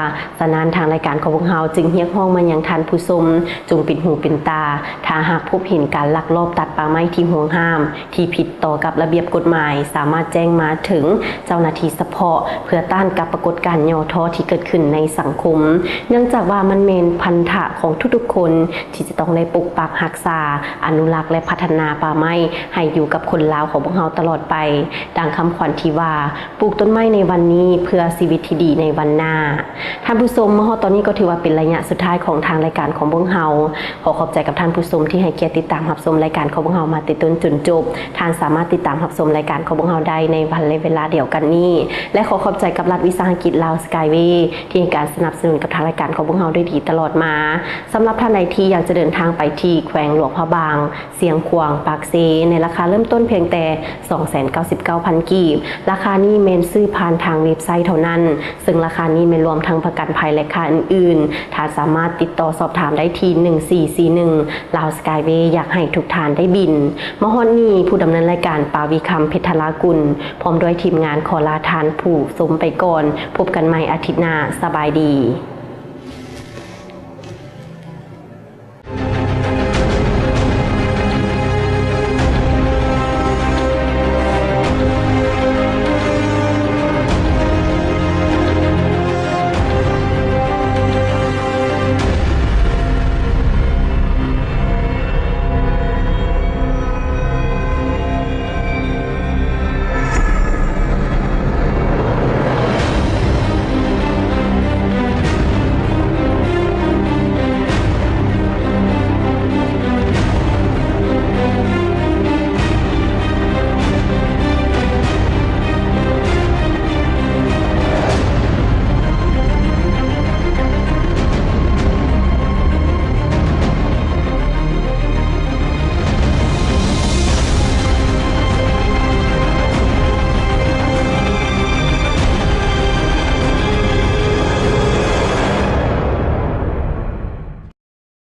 ສະນັ້ນ ທາງລາຍການຂອງພວກເຮົາຈຶ່ງຮຽກຮ້ອງມາຍັງທ່ານຜູ້ຊົມ ຈົ່ງເປັນຫູເປັນຕາ ຖ້າຫາກພົບເຫັນການລັກລອບຕັດປ່າໄມ້ທີ່ຫວງຫ້າມ ທີ່ຜິດຕໍ່ກັບລະບຽບກົດໝາຍ ສາມາດແຈ້ງມາເຖິງເຈົ້າໜ້າທີ່ ສະເພາະເພື່ອຕ້ານກັບປາກົດການຫຍໍ້ທໍ້ທີ່ເກີດຂຶ້ນໃນສັງຄົມ, ເນື່ອງຈາກວ່າມັນແມ່ນພັນທະຂອງທຸກໆຄົນທີ່ຈະຕ້ອງໄດ້ປົກປັກຮັກສາ, ອະນຸລັກ ແລະ ພັດທະນາປ່າໄມ້ໃຫ້ຢູ່ກັບຄົນລາວຂອງພວກເຮົາຕະຫຼອດໄປ. ດັ່ງຄຳຂວັນທີ່ວ່າ, ປູກຕົ້ນໄມ້ໃນວັນນີ້ເພື່ອຊີວິດທີ່ດີໃນວັນໜ້າ. ທ່ານຜູ້ຊົມ, ມາຮອດຕອນນີ້ກໍຖືວ່າເປັນໄລຍະສຸດທ້າຍຂອງທາງລາຍການຂອງພວກເຮົາ. ຂໍຂອບໃຈກັບທ່ານຜູ້ຊົມທີ່ໃຫ້ກຽດຕິດຕາມຮັບຊົມລາຍການຂອງພວກເຮົາມາແຕ່ຕົ້ນຈົນຈົບ. ທ່ານສາມາດຕິດຕາມຮັບຊົມລາຍການຂອງພວກເຮົາໄດ້ໃນວັນ ແລະ ເວລາດຽວກັນນີ້ ແລະ ຂໍຂອບໃຈກັບລັດວິສາຫະກິດລາວສະກາຍເວ ທີ່ໃຫ້ການສະໜັບສະໜູນກັບທາງລາຍການຂອງພວກເຮົາໂດຍດີຕະຫຼອດມາ. ສຳລັບທ່ານໃດທີ່ຢາກຈະເດີນທາງໄປທີ່ແຂວງຫຼວງພະບາງ, ຊຽງຂວາງ, ປາກເຊ ໃນລາຄາເລີ່ມຕົ້ນພຽງແຕ່ສອງແສນເກົ້າສິບເກົ້າພັນກີບ. ລາຄານີ້ແມ່ນຊື້ຜ່ານທາງເວັບໄຊເທົ່ານັ້ນ, ເຊິ່ງລາຄານີ້ແມ່ນລວມທັງປະກັນໄພ ແລະ ຄ່າອື່ນໆ. ທ່ານສາມາດຕິດຕໍ່ສອບຖາມໄດ້ທີ່ໜຶ່ງສີ່ສີ່ໜຶ່ງ ລາວສະກາຍເວ ຢາກໃຫ້ທຸກທ່ານໄດ້ບິນ. ມາຮອດນີ້, ຜູ້ດຳເນີນລາຍການ ປາວິຄຳ ເພັດທະລາກຸນ ພ້ອມດ້ວຍທີມງານຂໍລາທ່ານຜູ້ຊົມໄປກ່ອນ. ພົບກັນໃໝ່ອາທິດໜ້າ. ສະບາຍດີ.